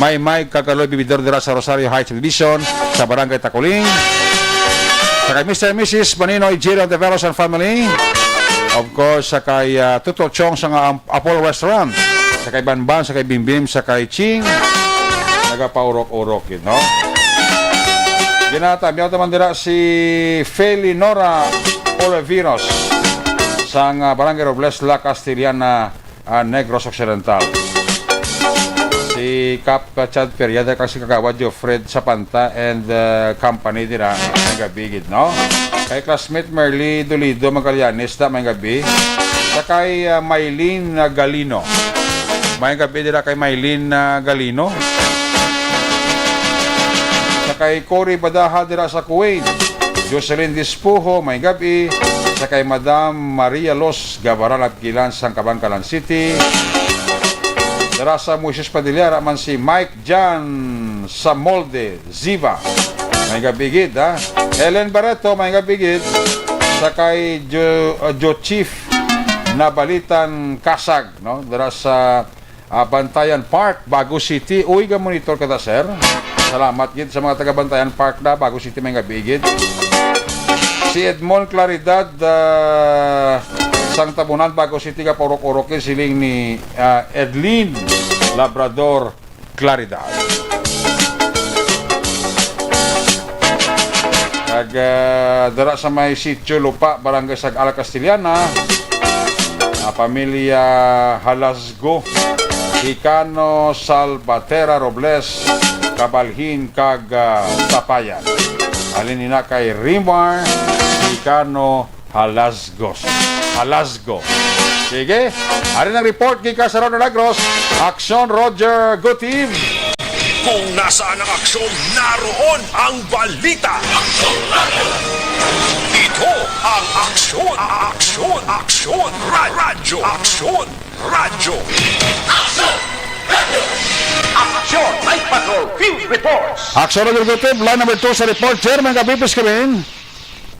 May may kagaloy bibidor dira sa Rosario Heights Subdivision sa Barangay Takuling. Sa kay Mister and Missus Maninoy Jerry Ontiveros and family. Of course, sa kay, ah, Tuto Chong sa nga Apple Restaurant. Sa kay Banban, sa kay Bimbim, sa kay Ching. Nagapaurok-urok gid, no? Ginatamiyaw naman dira si Felinora Oliveros sang, ah, Barangay Robles, La Castellana, ah, Negros Occidental. Si Kap Chad Periada kag si Kagawad Jofred Sapanta and, ah, company dira, may gabi gid, no? Kay classmate Merly Dolido Magallanes da, may gabi. Sa kay, ah, Mylene, ah, Galino. May gabi dira kay Mylene, ah, Galino. Sa kay Cory Badaha dira sa Kuwait. Jocelyn Dispuho, may gabi. Sa kay Madam Maria Los Gabaran Abquilan sang Kabankalan City. Dara sa Moises Padilla, ra man si Mike Jan sa Molde, Ziva. May gabi gid, ha? Helen Barreto, may gabi gid. Sa kay Jo-, uh, Jo Chief Nabalitan Kasag, no? Dara sa, ah, Bantayan Park, Bago City. Uy, ga-monitor ka ta, sir. Salamat gid sa mga taga Bantayan Park na Bago City, may gabi gid. Si Edmond Claridad, ah, sang Tabunan, Bago City, kapaurok-urok gid, siling ni, ah, Edlin Labrador Claridad. Kag, ah, dara sa may Sitio Lupa, Barangay Sag-al, Castellana, ah, pamilya Halasgo, Hicano, Salvatera, Robles, Kabalhin, kag, ah, Tapayan. Halin ina kay Rimar Hicano Halasgos. Halasgo. Sige. Ari ang report gikan sa Ronald Agros. Aksyon, Roger Gutiv. Kung nasaan ang aksyon, naroon ang balita. Ito ang Aksyon, Aksyon, Aksyon, Ra-, Radyo, Aksyon, Radyo. Aksyon! Aksyon! Night Patrol Field Reports! Aksyon, Roger Gutiv. Line number two sa report. Chairman Gabipis Kevin.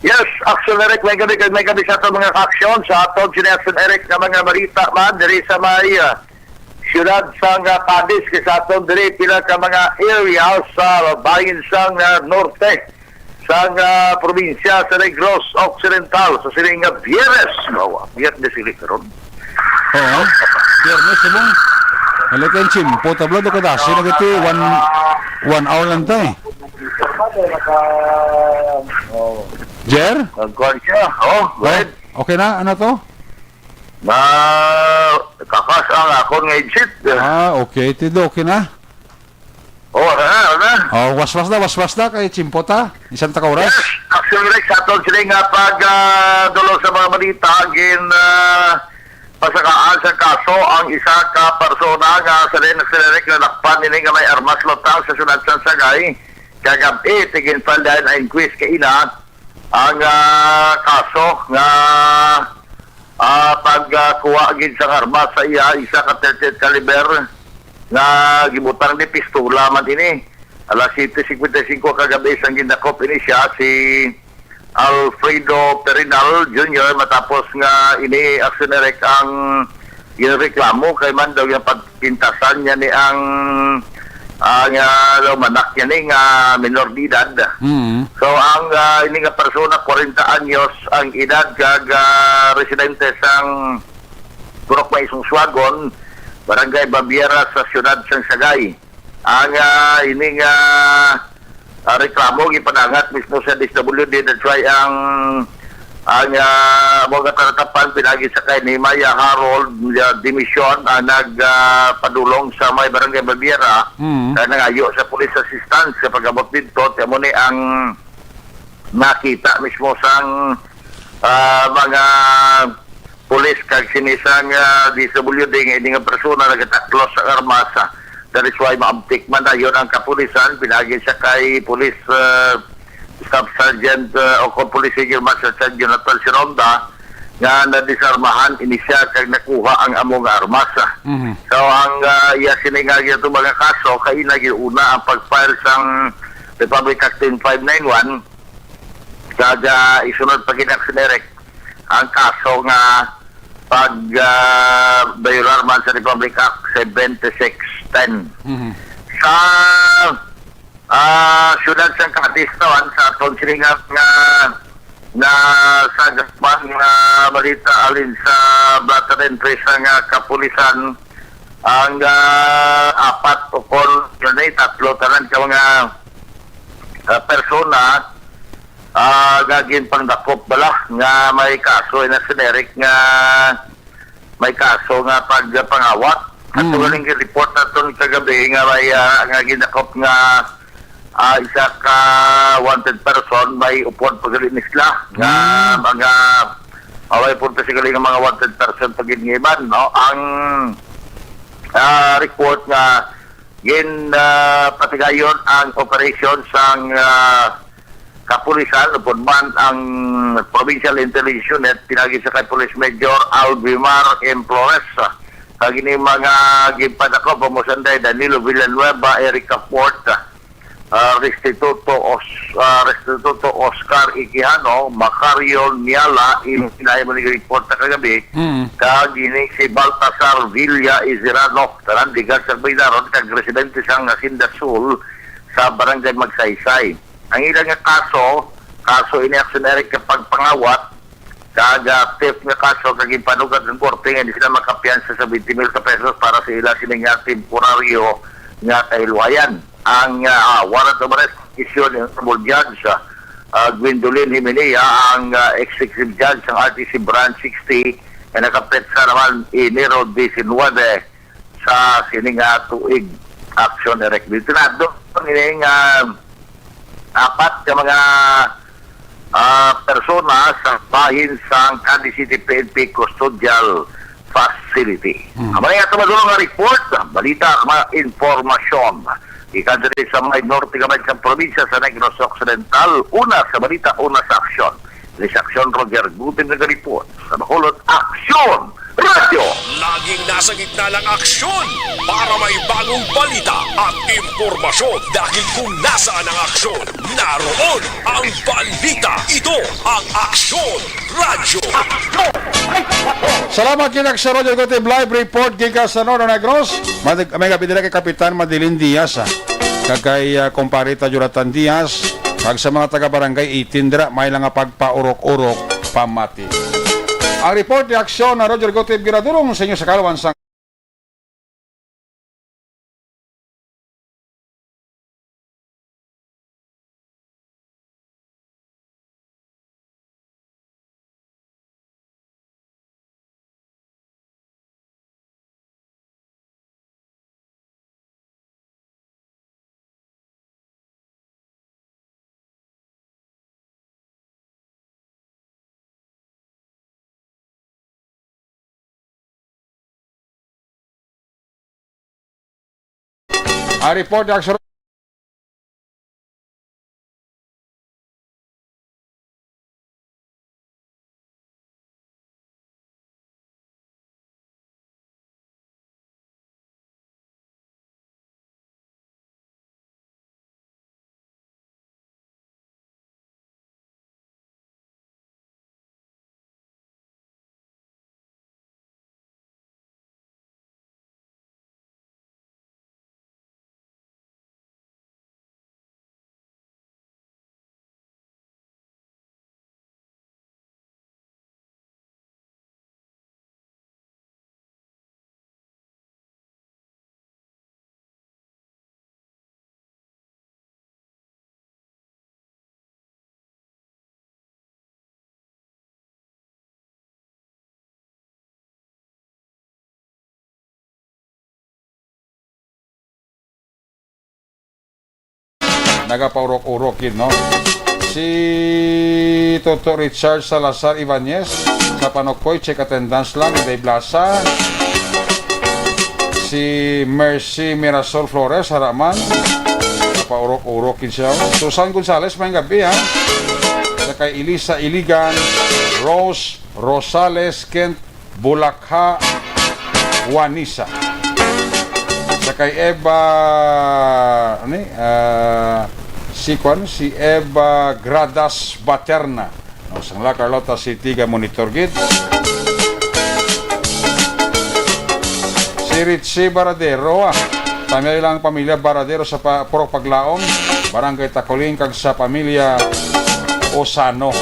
Yes, Aksyon Eric, may gabi, may gabi sa aton mga kaaksyon, sa aton sini Aksyon Eric nga mga balita man diri sa may, ah, siyudad sang, ah, Cadiz, kay sa aton diri pila ka mga area sa bahin sang, ah, norte sang, ah, probinsya sa Negros Occidental sa sining nga Biyernes. Oh, Biyernes ini karon. Oo. Biyernes, subong. Wala kang tiyempo. Tabla do ka dasi na giti. One, one hour lang tayo. Jer? Nagkuhan siya. Oh, go ahead. Okay na? Ano to? Na, kakas ang akon nga headset. Ah, okay. Tido, okay na? Oh, wala na, wala na. Oh, waswas na, waswas na kay Chimpo ta. Isang taka oras. Yes, Aksyon Rex, aton sila nga pag, ah, dulo sa mga balita, gin, ah, pasakaan sa kaso ang isa ka persona nga sa din nagsilarik nga nadakpan nini nga may armas lutang sa siyudad sa Sagay. Kagab-i, tigin pa dahil ang inquest kay ina ang, ah, kaso nga, ah, pagkuha gid sang armas sa iya, isa ka thirty-eight caliber nga gibutang ni pistola man ini. Alas siyete cincuenta y cinco kagabi sang gindakop ini siya si Alfredo Perinal Junior matapos nga ini Aksyon Eric ang ginreklamo kay man daw yung pagpintasan niya ni ang Ang, ah, lumanak niya ni nga minor de edad. Mm. So, ang, ah, ini nga persona, kwarenta anyos ang edad, kag, ah, residente sang Purok Maisong Suagon, Barangay Babiera sa siyudad sang Sagay. Ang, ah, ini nga, ah, reklamo gipadangat mismo sa D S W D. That's why ang, ang, ah, mga karatapan pinagi sa kay ni Maya Harold, ah, Dimisyon ang nag, ah, padulong sa may Barangay Babiera. Mm. Kay nangayo sa police assistance sa pag-abot didto. Kaya mo ni ang nakita mismo sang, ah, mga pulis kag sini sang, ah, D S W D nga ini nga persona nagataklos sa armas, ah. That is why maabtik man dayon ang kapulisan, pinagi siya kay Police, ah, Staff Sergeant, ah, o kung Police Senior Master Sergeant Jonathan Sironda, nga nadisarmahan ini siya kag nakuha ang amo nga armas. Mhm. So, ang, ah, iya sini nga ginatumba nga kaso, kay ina gyud una ang pag-file sang Republic Act ten five nine one, kag, ah, isunod pa gid ang sinirek ang kaso nga pag, ah, violar man sa Republic Act seventy-six ten. Mhm. Sa, ah, siyudad sang Cadiz naman, sa aton silingan nga, nga sa gapan nga balita halin sa Blatter Entry sa nga kapulisan, ang, ah, apat o kon yun ay tatlo tanan ka mga, ah, persona, ah, nga ginpangdakop bala nga may kaso, ina sinirek nga may kaso nga pagpangawat. At Mm. Galing report naton kagabi nga may, ah, nga gindakop nga, ah, isa ka wanted person, may upod pa gali ni sila nga Mm. mga, ah, may upod pa sila nga mga wanted person pa gid nga iban, no? Ang, ah, report nga gin, ah, patigayon ang operasyon sang, ah, kapulisan, upod man ang Provincial Intelligence Unit, pinagi sa kay Police Major Alvimar M. Flores, ah, kag ini mga ginpadakop, Amo Sanday, Danilo Villanueva, Erica Fort, ah, Restituto Os-, ah, Restituto Oscar Iquijano, Macario Niala, imo Mm. sinabi mo ni report na kagabi, Mm. kag ini si Baltasar Villa Izirano, tanan diga sa Bailaron, kag residente sang Hacienda Sul sa Barangay Magsaysay. Ang ila nga kaso, kaso ini, Action Eric, nga pagpangawat, kag, ah, theft nga kaso, kag ipanugat ang korte nga hindi sila makapiyansa sa twenty mil ka pesos para sa ila sini nga temporaryo nga kahilwayan. Ang, ah, warrant of arrest issued ni Honorable Judge, ah, ah, Gwendolyn Himenea, ang, ah, Executive Judge sang R T C Branch sixty, nga nakapetsa naman Enero diecinuebe sa sini nga tuig. Action Eric Litinado, ini nga apat ka mga, ah, persona sa bahin sang Cadiz City P N P Custodial Facility. Hmm. Amo na nga ato madulong nga report, balita, mga impormasyon. Gikan diri sa may norte gamay sa probinsya sa Negros Occidental, una sa balita, una sa aksyon. Ni Aksyon Roger Gutim nagareport sa Bacolod, Aksyon Radyo. Laging nasa gitna ng aksyon para may bagong balita at impormasyon. Dahil kung nasaan ang aksyon, naroon ang balita. Ito ang Aksyon Radyo. Salamat kay Aksyon Radyo Gutim, live report gikan sa Northern Negros. May, may gabi nila kay Kapitan Madeline Diaz, ah. Kag kay, ah, Kumpare ta Jonathan Diaz. Kag sa mga taga Barangay eighteen dira, may lang nga pagpaurok-urok pamati. Ang report ni Aksyon na Roger Gotib ginadulong sa inyo sa kalawan sang Ang report ni Aksyon Nagapaurok-urok gid, no? Si Toto Richard Salazar Ibanez sa Panukoy, check attendance lang, Inday Blasa. Si Mercy Mirasol Flores, haraman. Napaurok-urok gid siya. Susan Gonzales, may gabi, ha? Sa kay Elisa Iligan, Rose Rosales, Kent Bulakha, Juanisa. Sa kay Eva, ano ni? Ah, si kwan, si Eva Gradas Baterna. No, sang La Carlota City, ga monitor gid. Si Richie Baradero, ah. Tamyay lang pamilya Baradero sa pa, Purok Paglaom, Barangay Taculing, kag sa pamilya Osano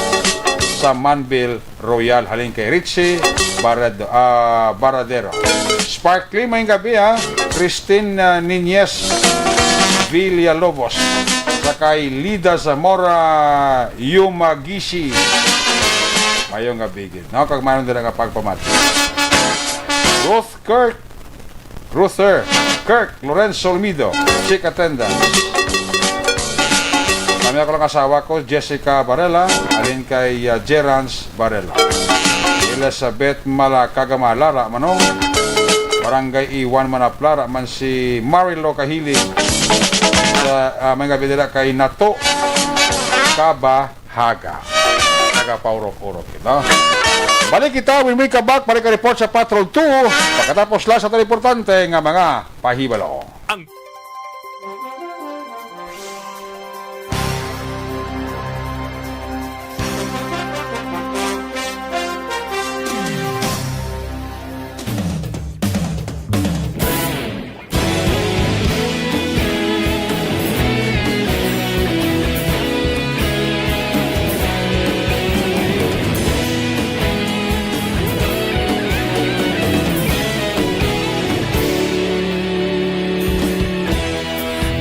sa Manville Royal, halin kay Richie Barad-, ah, Baradero. Sparkly, may gabi, ha. Christine, ah, Niñez Villalobos. Sa kay Lida Zamora Yumagisi. Mayong gabi gid, no? Kag mayroon din nga pagpamati. Ruth Kirk. Ruther Kirk Lorenzo Olmido, check attendance. Kami ako lang asawa ko, Jessica Barela, alin kay, ah, Gerans Barela. Elizabeth Malakaga Malara, mano. Barangay Iwan Manaplara, man si Marilo Kahilig. Sa, ah, may gabi dira kay Nato Kaba Haga. Nagapaurok-urok kita. Balik kita, we make a back, balik ka report sa Patrol two. Pagkatapos lang sa tan importante nga mga pahibalo. Ang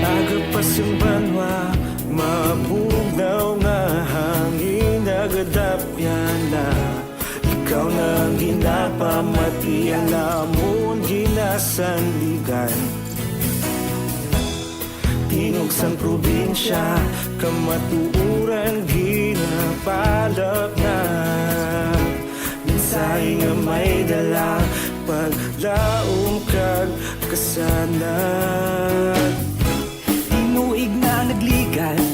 Aga pa sing banwa, mabugnaw nga hangin nagadapyan na. Ikaw na ang ginapamati, ang amon ginasandigan. Tingog sang probinsya, kamatuoran ginapalapnag. Mensahe nga may dala, paglaom kag kasanag. Tinuig na nagligan,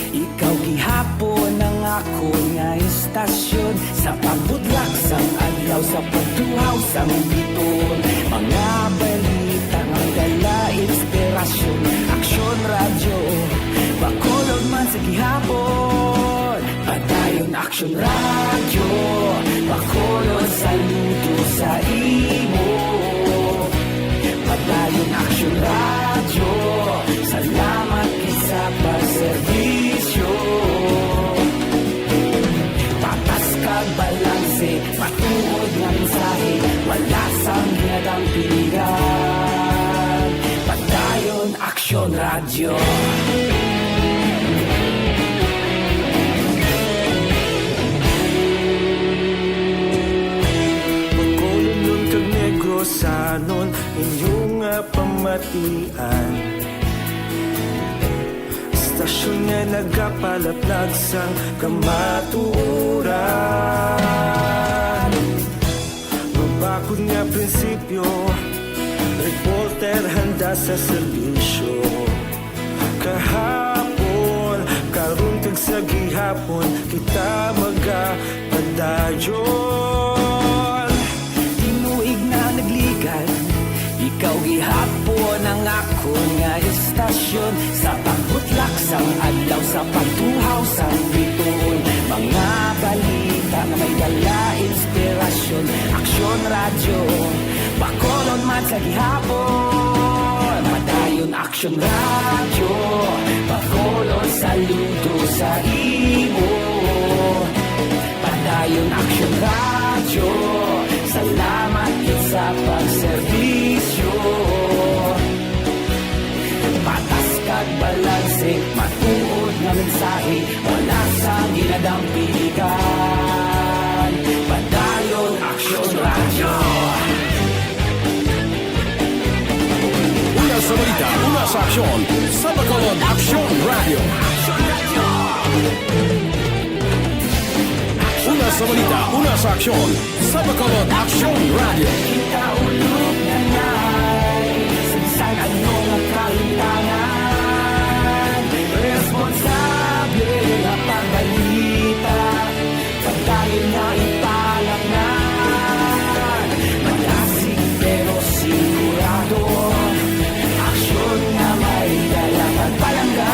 ikaw gihapon ang akon nga istasyon. Sa pagbudlak sang adlaw, sa pagtuhaw sang biton, mga balita nga dala inspirasyon. Aksyon Radyo Bacolod man sa gihapon. Padayon Aksyon Radyo Bacolod, saludo sa imo. Padayon Aksyon Radyo, salamat gid sa pagserbisyo. Patas kag balanse, matuod nga mensahe, wala sang ginadampingan. Padayon Aksyon Radyo. Bacolodnon kag Negrosanon, inyo nga pamatian. Istasyon nga nagapalaplag sang kamatuoran. Mabakod nga prinsipyo, reporter handa sa serbisyo. Kahapon, karon kag sa gihapon, kita magapadayon. Tinuig na nagligan, ikaw gihapon ang akon nga istasyon. Sa pagbutlak sang adlaw, sa pagtuhaw sang bituon, mga balita nga may dala inspirasyon. Aksyon Radyo Bacolod man sa gihapon. Padayon Aksyon Radyo Bacolod, saludo sa imo. Padayon Aksyon Radyo, salamat gid sa pagserbisyo. Patas kag balanse, matuod nga mensahe, wala sang ginadampingan. Padayon Aksyon Radyo. Una sa balita. Una sa aksyon, sa Bacolod Aksyon Radio. Una sa balita, una sa aksyon, sa Bacolod Aksyon Radio. Kita ulog na nai, sa bisan ano nga kahintangan, responsable nga pagbalita. Pagdayon nga ipalatngan, malasig pero sigurado, aksyon nga may dala kag palangga.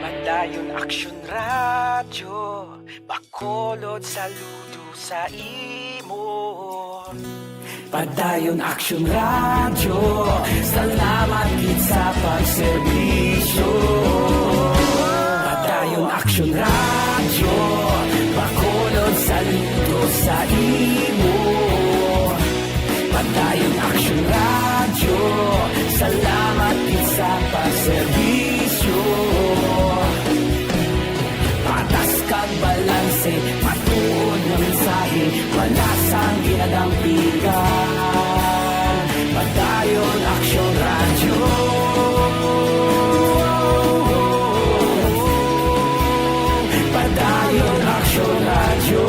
Padayon Aksyon Radyo, Bacolod, saludo sa imo. Padayon Aksyon Radyo, salamat gid sa pagserbisyo. Padayon Aksyon Radyo, Bacolod, saludo sa imo. Padayon Aksyon Radyo, salamat gid sa pagserbisyo. Patas kag balanse, matuod nga mensahe, wala sang ginadampigan. Padayon Aksyon Radyo. Padayon Aksyon Radyo.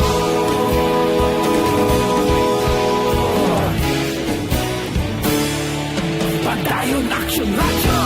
Padayon Aksyon Radyo.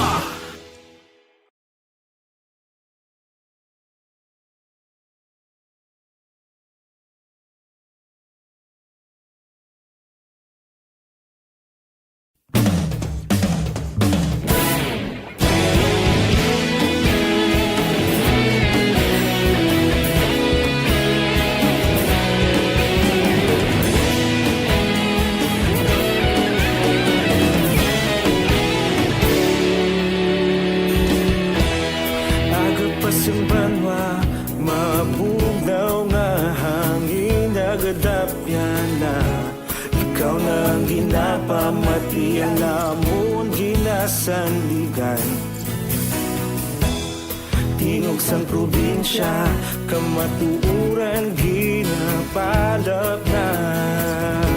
Aga pa sing banwa, mabugnaw nga hangin nagadapyan na. Ikaw na ang ginapamati, ang amon ginasandigan. Tingog sang probinsya, kamatuoran ginapalapnag.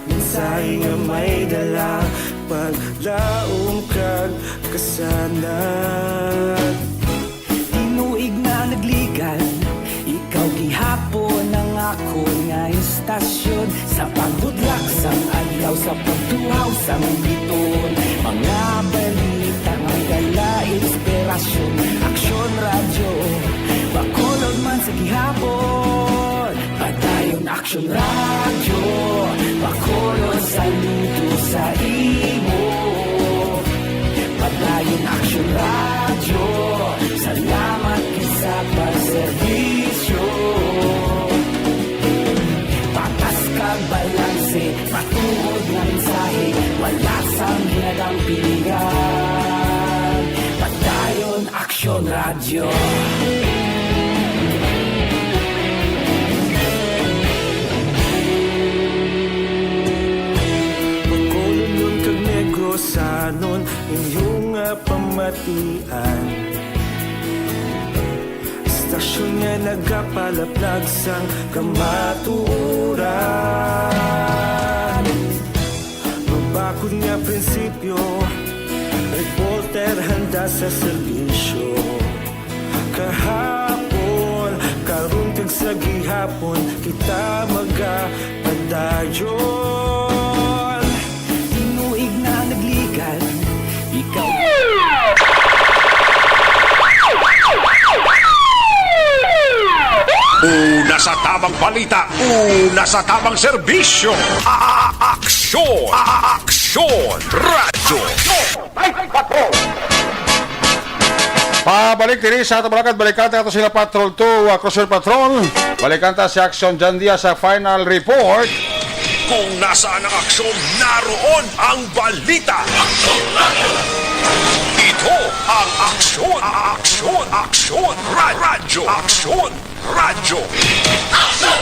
Mensahe nga may dala, paglaom kag kasanag. Tinuig na nagligan, ikaw gihapon ang akon nga istasyon. Sa pagbudlak sang adlaw, sa pagtuhaw sang biton, mga balita nga may dala inspirasyon. Aksyon Radyo, Bacolod man sa gihapon. Padayon Aksyon Radyo, Bacolod, saludo sa imo. Padayon Aksyon Radyo, salamat gid sa pagserbisyo. Patas kag balanse, matuod nga mensahe, wala sang ginadampigan. Padayon Aksyon Radyo. Bacolodnon kag Negrosanon, inyo nga pamatian. Istasyon nga nagapalaplag sang kamatuoran. Mabakod nga prinsipyo, reporter handa sa serbisyo. Kahapon, karon kag sa gihapon, kita magapadayon. Tinuig na nagligan, ikaw. Una sa tamang balita, una sa tamang serbisyo. A-, a-, aksyon, a-, aksyon, radyo. Pabalik diri sa ato, mga kag, balikan ta ato sila Patrol two, uh, Cruiser Patrol. Balikan ta si Aksyon John Diaz sa final report. Kung nasaan ang aksyon, naroon ang balita. Ito ang aksyon, aksyon, aksyon, ra-, radyo, aksyon, radyo. Aksyon!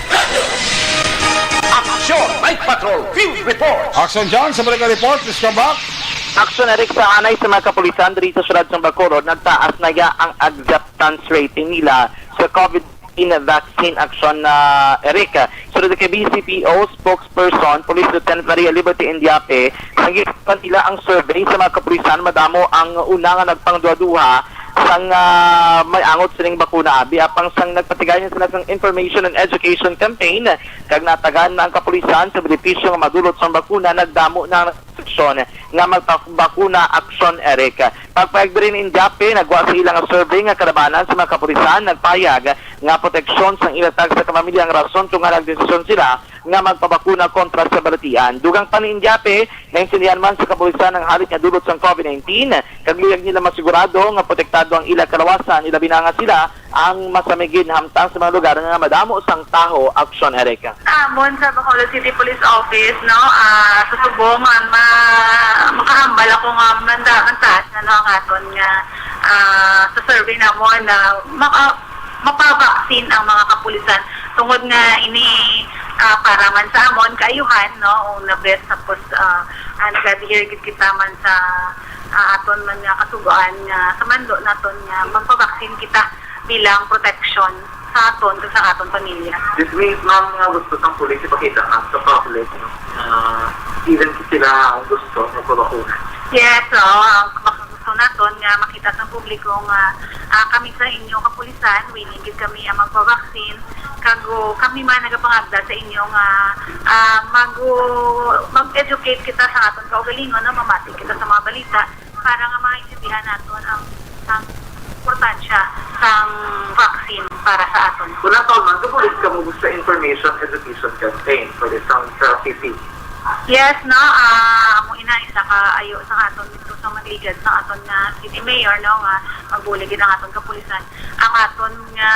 Radyo! John, Night Patrol Field Report. Action John, sa balik nga report, please come back. Action Eric, sa anay sa mga kapulisan diri sa siyudad sa Bacolod, nagtaas na ya ang acceptance rating nila sa COVID nineteen vaccine. Action, ah, Eric. Sunod kay B C P O spokesperson, Police Lieutenant Maria Liberty Indiape, ang ginagawa nila ang survey sa mga kapulisan, madamo ang una nga nagpangduha-duha sang, ah, may angot sining bakuna, abi. Apang sang nagpatigay na sila sang information and education campaign, kag natagaan na ang kapulisan sa benepisyo nga madulot sang bakuna, nagdamo na ang restriksyon nga magpabakuna. Action Eric. Pagpayag diri ni Indiape, nagwa sa ila nga survey nga kalabanan sa mga kapulisan, nagpahayag nga proteksyon sang ila tagsa ka pamilya ang rason kung ngaa nagdesisyon sila nga magpabakuna kontra sa balatian. Dugang pa ni Indiape, naintindihan man sa kapulisan ang halit nga dulot sang COVID nineteen, kag luyag nila masigurado nga protektado ang ila kalawasan, ilabi na nga sila ang masamigid hamtang sa mga lugar nga madamo sang tawo. Action Eric. Amon sa Bacolod City Police Office, no, ah, sa subong, ah, ma-, makahambal ako nga manda-, mantaas na, no, ang aton nga, ah, sa survey namon na maka-, mapabaksin ang mga kapulisan tungod nga ini, ah, para man sa amon kaayuhan, no, una bes, tapos, ah, ah, nag-adhere gid kita man sa, ah, aton man nga kasugoan nga sa mando naton nga magpabaksin kita bilang protection sa aton kag sa aton pamilya. This means, ma'am, nga gusto sang pulis ipakita, ma'am, sa public, no, na even kung sila ang gusto magpabakuna. Yes, oo. Ang gusto naton nga makita sa publiko nga, ah, kami sa inyo kapulisan, willing gid kami ang magpa-vaccine. Kag, oh, kami man nagapangagda sa inyo nga, ah, mag-, mag-educate kita sa aton kaugalingon, no? Mamati kita sa mga balita para nga maintindihan naton ang, ang importansya sang vaccine para sa aton. Wala pa man, kapulis ka mo sa information education campaign for the, sa, sa city. Yes, no, ah, amo ina isa ka ayo sa aton dito sa magligad sa aton nga city mayor, no, nga magbulig gid ang aton kapulisan. Ang aton nga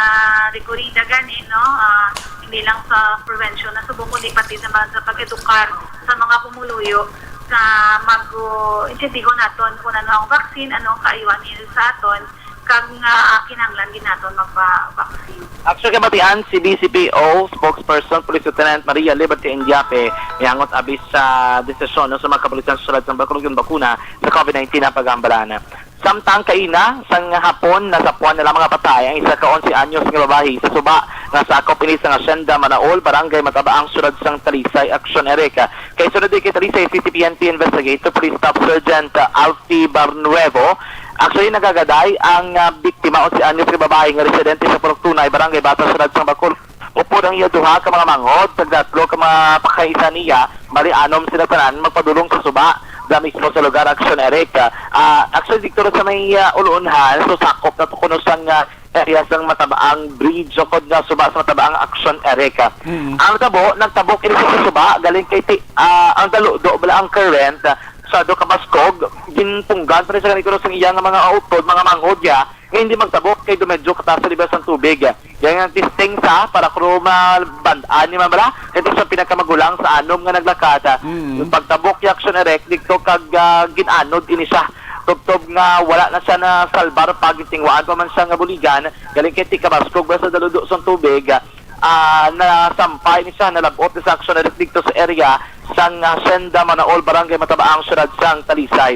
rekorida gani, no, ah, hindi lang sa prevention na subong, kundi pati sa mga, sa pag-edukar sa mga pumuluyo sa mag-, uh, intindihon naton kung ano ang vaccine, ano ang kaayuhan niya sa aton, kag nga, ah, kinahanglan gid naton magpa-vaccine. Actually, kabatian si B C P O spokesperson Police Lieutenant Maria Liberty Indiape, miangot abi sa desisyon, no, sa mga kapulisan sa siyudad sang Bacolod nga bakuna sa COVID nineteen ang paghambalan. Samtang kaina sang hapon, nasapuan na lang mga patay ang isa ka onse anyos nga babayi sa suba nga sakop ini sang Hacienda Manaol, Barangay Matabaang, siyudad sang Talisay. Action Eric. Kay sunod kay Talisay City P N P Investigator Police Staff Sergeant, uh, Alfie Barnuevo. Actually, nagagaday ang, uh, biktima, onse anyos nga babayi nga residente sa Purok Tunay, Barangay Bata, siyudad sang Bacolod. Upod ang iya duha ka mga manghod, tagdatlo ka mga pakaisan niya, bali anom sila tanan magpadulong sa suba, da mismo sa lugar. Action Eric. Ah, actually, dito sa may, ah, Ulunhan, so sakop na to kuno sang, ah, area sang Matabaang Bridge, o kod nga suba sa Matabaang. Action Eric. Mm. Ang tabo, nagtabok ini sa suba, galing kay ti-, ah, ang daludo, bala ang current, ah, sa do kabaskog, ginpunggan pa rin sa ganito sa iya nga mga utod, mga manghod niya, nga hindi magtabok kay dumedyo kataas sa level sang tubig. Yan ang testing sa para kung mabandaan ni Mamala. Ito sa pinakamagulang sa anom nga naglakat. Mm. Yung pagtabok ni Action Erect dito kag, ah, ginanod ini siya. Tubtob nga wala na siya na salbar pa, gitingwaan pa man siya nga buligan. Galing kay tikabaskog ba sa daludo sang tubig, ah, nasampay ni siya, nalabot ni sa Action Erect dito sa area sang, ah, Senda Manaol, Barangay Matabaang, Siyudad sang Talisay.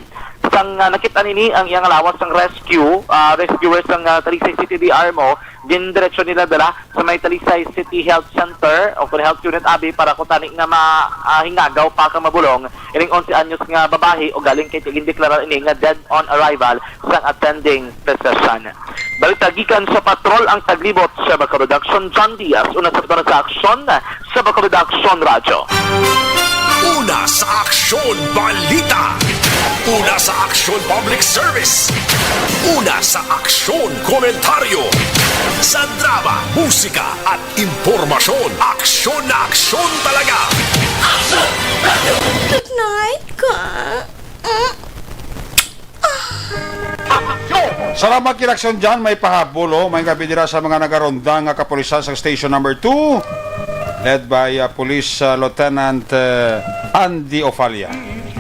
Sang, ah, nakita nini ang iyang lawas sang rescue, ah, rescuer sang, ah, Talisay City D R mo, gindiretso nila dala sa may Talisay City Health Center o kun Health Unit abi para kutani nga ma-, ah, hingagaw pa ka mabulong ining onse anyos nga babayi o galing kay gindeklarar ini nga dead on arrival sang attending physician. Balita gikan sa patrol, ang taglibot sa Bacolod Action, John Diaz, una sa patrol sa aksyon sa Bacolod Action Radyo. Una sa aksyon, balita. Una sa aksyon, public service. Una sa aksyon, komentaryo. Sa drama, musika, at impormasyon, aksyon na aksyon talaga. Good night, ka. Mm. Salamat kay Lacson John, may pahabol, oh. May gabi dira sa mga nagaronda nga kapulisan sa Station Number Two, led by, uh, Police, uh, Lieutenant, uh, Andy Ofalia.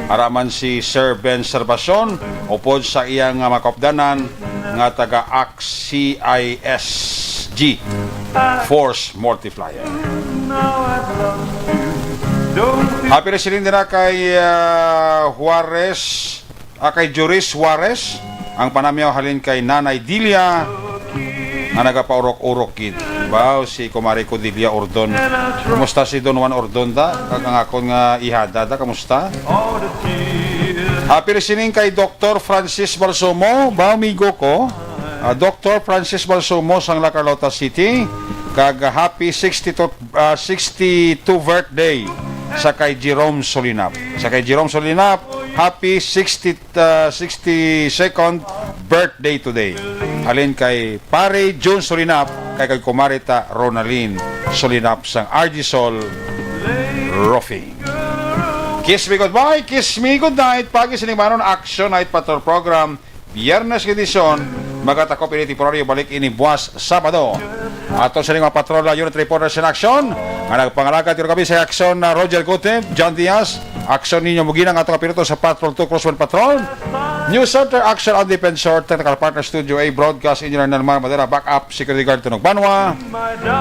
Araman si Sir Ben Servacion, upod sa iyang, uh, mga kaupdanan nga taga-ak C I S G, Force Multiplier. Happy listening din na kay ah, Juarez, ah, kay Juris Juarez, ang panamyaw halin kay Nanay Dilia, nga nagapaurok-urok gid. Wow, si Kumari ko Dilia Ordon. Kumusta si Don Juan Ordon da? Kag ang akon nga ihada da, kamusta? Happy listening kay Doktor Francis Balsomo, ba, amigo ko? Ah, Doktor Francis Balsomo sang La Carlota City, kag happy sixty-two, ah, sixty-two birthday sa kay Jerome Solinap. Sa kay Jerome Solinap, happy sixty, ah, sixty-second birthday today. Halin kay Pare June Solinap, kay kay Kumari ta Ronalyn Solinap sang R G Sol Roofing. Kiss me goodbye, kiss me goodnight. Pagi sini manon, Action Night Patrol Program, Biyernes nga edisyon, magatakop ini temporaryo, balik ini buwas Sabado. Ato sa mga patrol na unit reporters in action, nga nagpangalagad kami sa aksyon na Roger Gutib, John Diaz, aksyon ninyo Mugina nga atong piloto sa Patrol two Crosswind Patrol, News Center, Action on Defensor, Technical Partner Studio A, Broadcast Engineer Nelmar Madera, Backup Security Guard Tunok Banwa,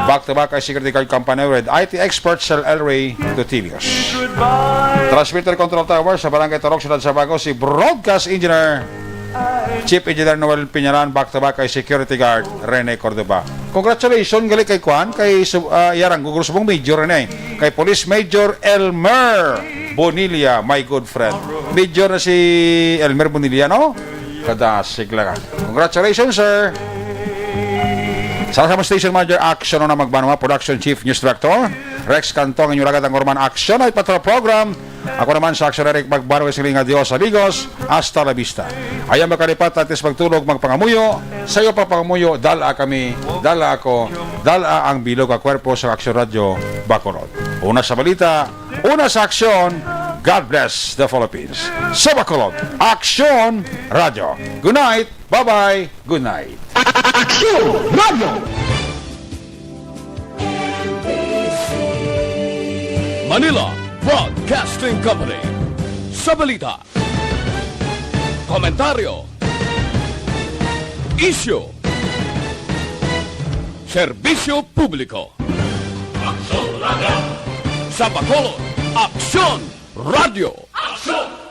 Back to Back ay Security Guard Company, Red I T Expert, Sir Elray Dutilios. Transmitter Control Tower sa Barangay Torok, Siyudad Sabago, si Broadcast Engineer Chief Engineer Noel Piñalan, back to back kay Security Guard Rene Cordova. Congratulations gali kay Kwan, kay Sub-, ah, Yarang Gugro Subong Major Rene, kay Police Major Elmer Bonilla, my good friend. Major na si Elmer Bonilla, no? Kadasig lang, ah. Congratulations, sir. Sa, sa Station Manager, Action na Magbanwa, Production Chief, News Director, Rex Cantong, inyong lagad ang Orman Action ay Patrol Program. Ako naman sa Action Eric Magbanwa, siling nga Dios amigos, hasta la vista. Ayaw makalipat, atis magtulog, magpangamuyo, sayo pa pangamuyo, dala kami, dala ako, dala ang bilog nga kwerpo sa Action Radio Bacolod. Una sa balita, una sa aksyon, God bless the Philippines. Sa Bacolod, Action Radio. Good night, bye-bye, good night. Action Radio. Manila Broadcasting Company. Sa balita, komentaryo, isyu, serbisyo publiko. Aksyon Radio. Sa Bacolod, Aksyon Radio. Aksyon